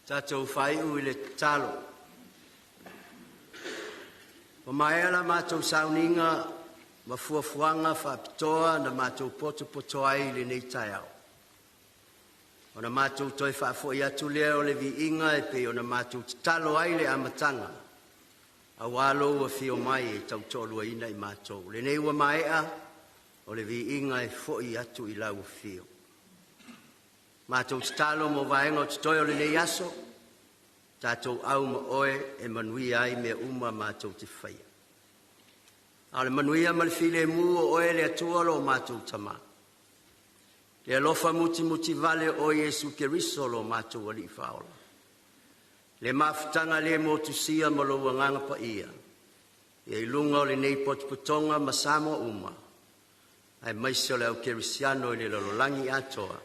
Tatou faaiu i le tatalo. Ua maea la matou sauniga ma fuafuaga faapitoa na matou potopoto ai i lenei taeao, ona matou toe faafoi atu lea o le viiga e pei ona matou tatalo ai i le amataga, aua lou afio mai e tautoaluaina i matou. O lenei ua maea, o le viiga e foi atu i lau Afio. Matou tatalo mo vaega o totoe o lenei aso, tatou au ma oe e manuia ai mea uma matou te faia. A o le manuia ma le filemu o oe le Atua lo matou Tama, le alofa mutimutivale o oe Iesu Keriso lo matou Alii Faaola, le mafutaga le motusia ma lou Agaga Paia, ia i luga o lenei potopotoga ma Samoa uma, aemaise o le aufaikerisiano i le lalolagi atoa,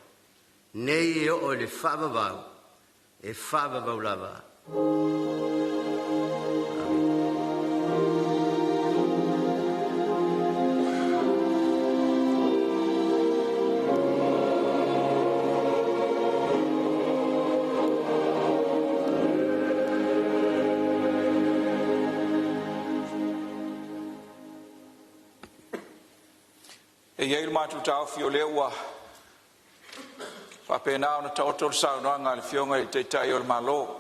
nei e oo i le faavavau, e faavavau lava. Amene. E i ai lo matou taofi o lea ua faapena ona taoto le saunoaga a le Afioga i le Taitai o le Malo,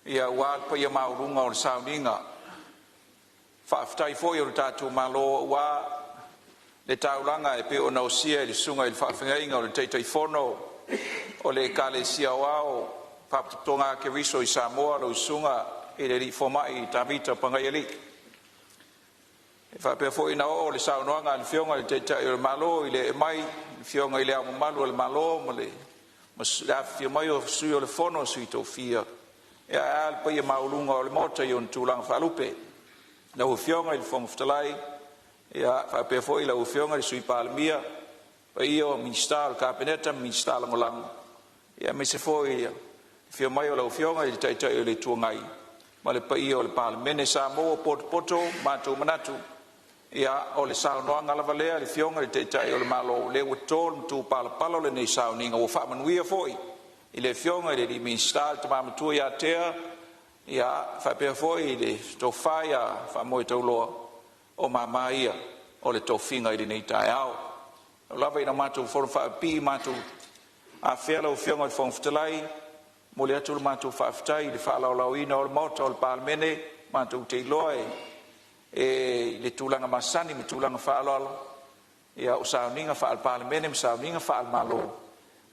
ia aua le paia maualuga o le sauniga, faafetai foi a le tatou Malo aua le taulaga e pei ona osia e le Susuga i le Faafeagaiga o le Taitaifono o le Ekalesia Aoao Faalapotopotoga a Keriso i Samoa, lau Susuga i le Alii Fomai Tavita Pagaialii. E faapea foi ona oo le saunoaga a le Afioga i le Taitai o le Malo i le ee mai o le Afioga i Le Ao Mamalu o le Malo ma le afifio mai o Sui o le Fono a Sui Tofia, ae a le paia maualuga o le Maota i ona tulaga faalupe. Lau Afioga i le Fofoga Fetalai faapea foi lau Afioga i le Sui Palemia, paia o Minisita o le Kapeneta ma Minisita Lagolago, aemaise foi le afio mai o lau Afioga i le Taitai o le Itu Agai ma le paia o le Palemene. Samoa ua potopoto matou manatu, ia o le saunoaga lava lea a le Afioga i le Taitai o le Malo lea ua toto le matupalapala o lenei sauniga, ua faamanuia foi i le Afioga i le Minisita le Tama Matua ia Tea, ia faapea foi le tofa ia Faamoetauloa. O mama ia o le tofiga i lenei taeao. Tau lava ina matou fonofaapipii matou afea lau Afioga i le Fofoga Fetalai, momoli atu le matou faafetai i le faalaolaoina o le Maota o le Palemene. Matou te iloa e le tulaga masani ma tulaga faaaloalo ia o sauniga faale-Palemene ma sauniga faale-Malo.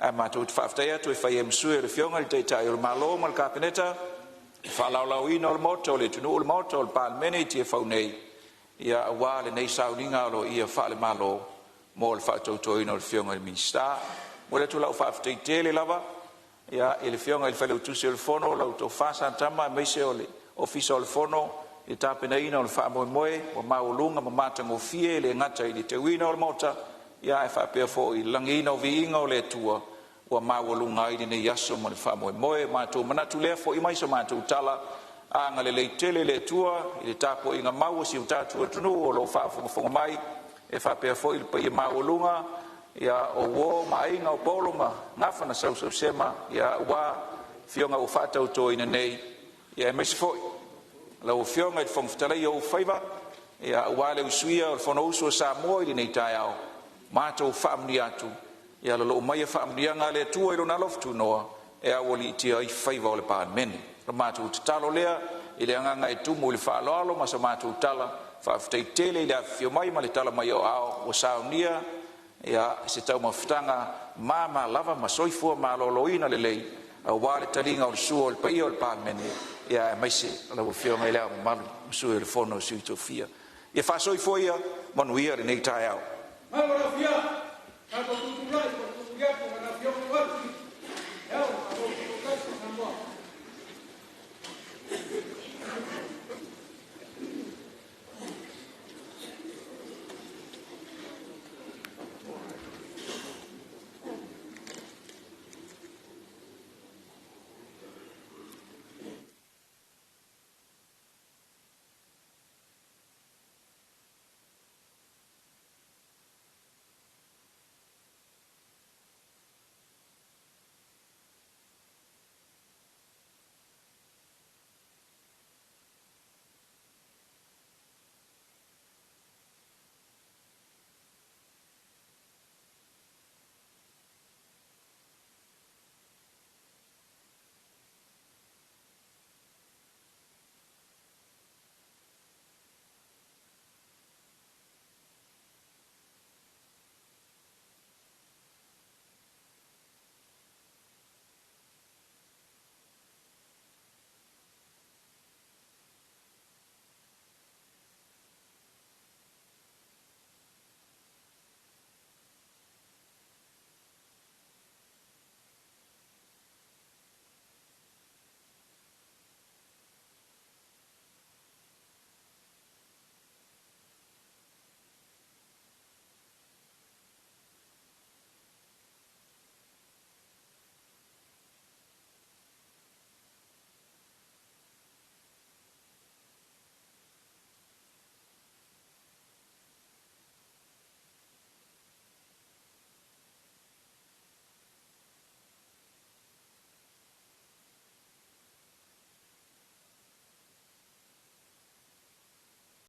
Ae matou te faafetai atu e fai ai ma sui o le Afioga i le Taitai o le Malo ma le Kapeneta, le faalaolaoina o le Maota o le atunuu, le Maota o le Palemene i Tiafau nei, ia aua lenei sauniga aloaia faale-Malo mo le faatautoina o le Afioga i le Minisita. Momoli atu lau faafetai tele lava ia i le Afioga i le Failautusi o le Fono, lau Tofa Satama aemaise o le Ofisa o le Fono i le tapenaina o le faamoemoe ua maualuga ma matagofie, e le gata i le teuina o le Maota ia ae faapea foi i le lagiina o viiga o le Atua ua maualuga ai lenei aso ma le faamoemoe. Matou manatu lea, fo'i mai sa matou tala, agalelei tele le Atua i le tapuaiga mau a si o tatou atunuu o lo o faafogafoga mai, e faapea foi le paia maualuga ia o uo ma aiga o Polo ma Gafa na sausausema ia aua afioga ua faatautoina nei, ia aemaise foi lau Afioga i le Fofoga Fetalai i ou faiva ia aua le usuia o le Fonousu a Samoa i lenei taeao. Matou faamanuia atu, ia lalou maia faamanuiaga a le Atua i Lona alofa tunoa e aualiitia ai faiva o le Palemene. O le matou tatalo lea i le agaga e tumu i le faaaloalo ma sa matou tala, faafetai tele i le afifio mai ma le tala mai o aao ua saunia ia se taumafataga mama lava ma soifua maloloina lelei aua le taliga o le sua o le paia o le Palemene, ia aemaise lau Afioga i Le Ao Mamalu ma Sui o le Fono a Sui Tofia. Ia faasoifua ia manuia lenei taeao.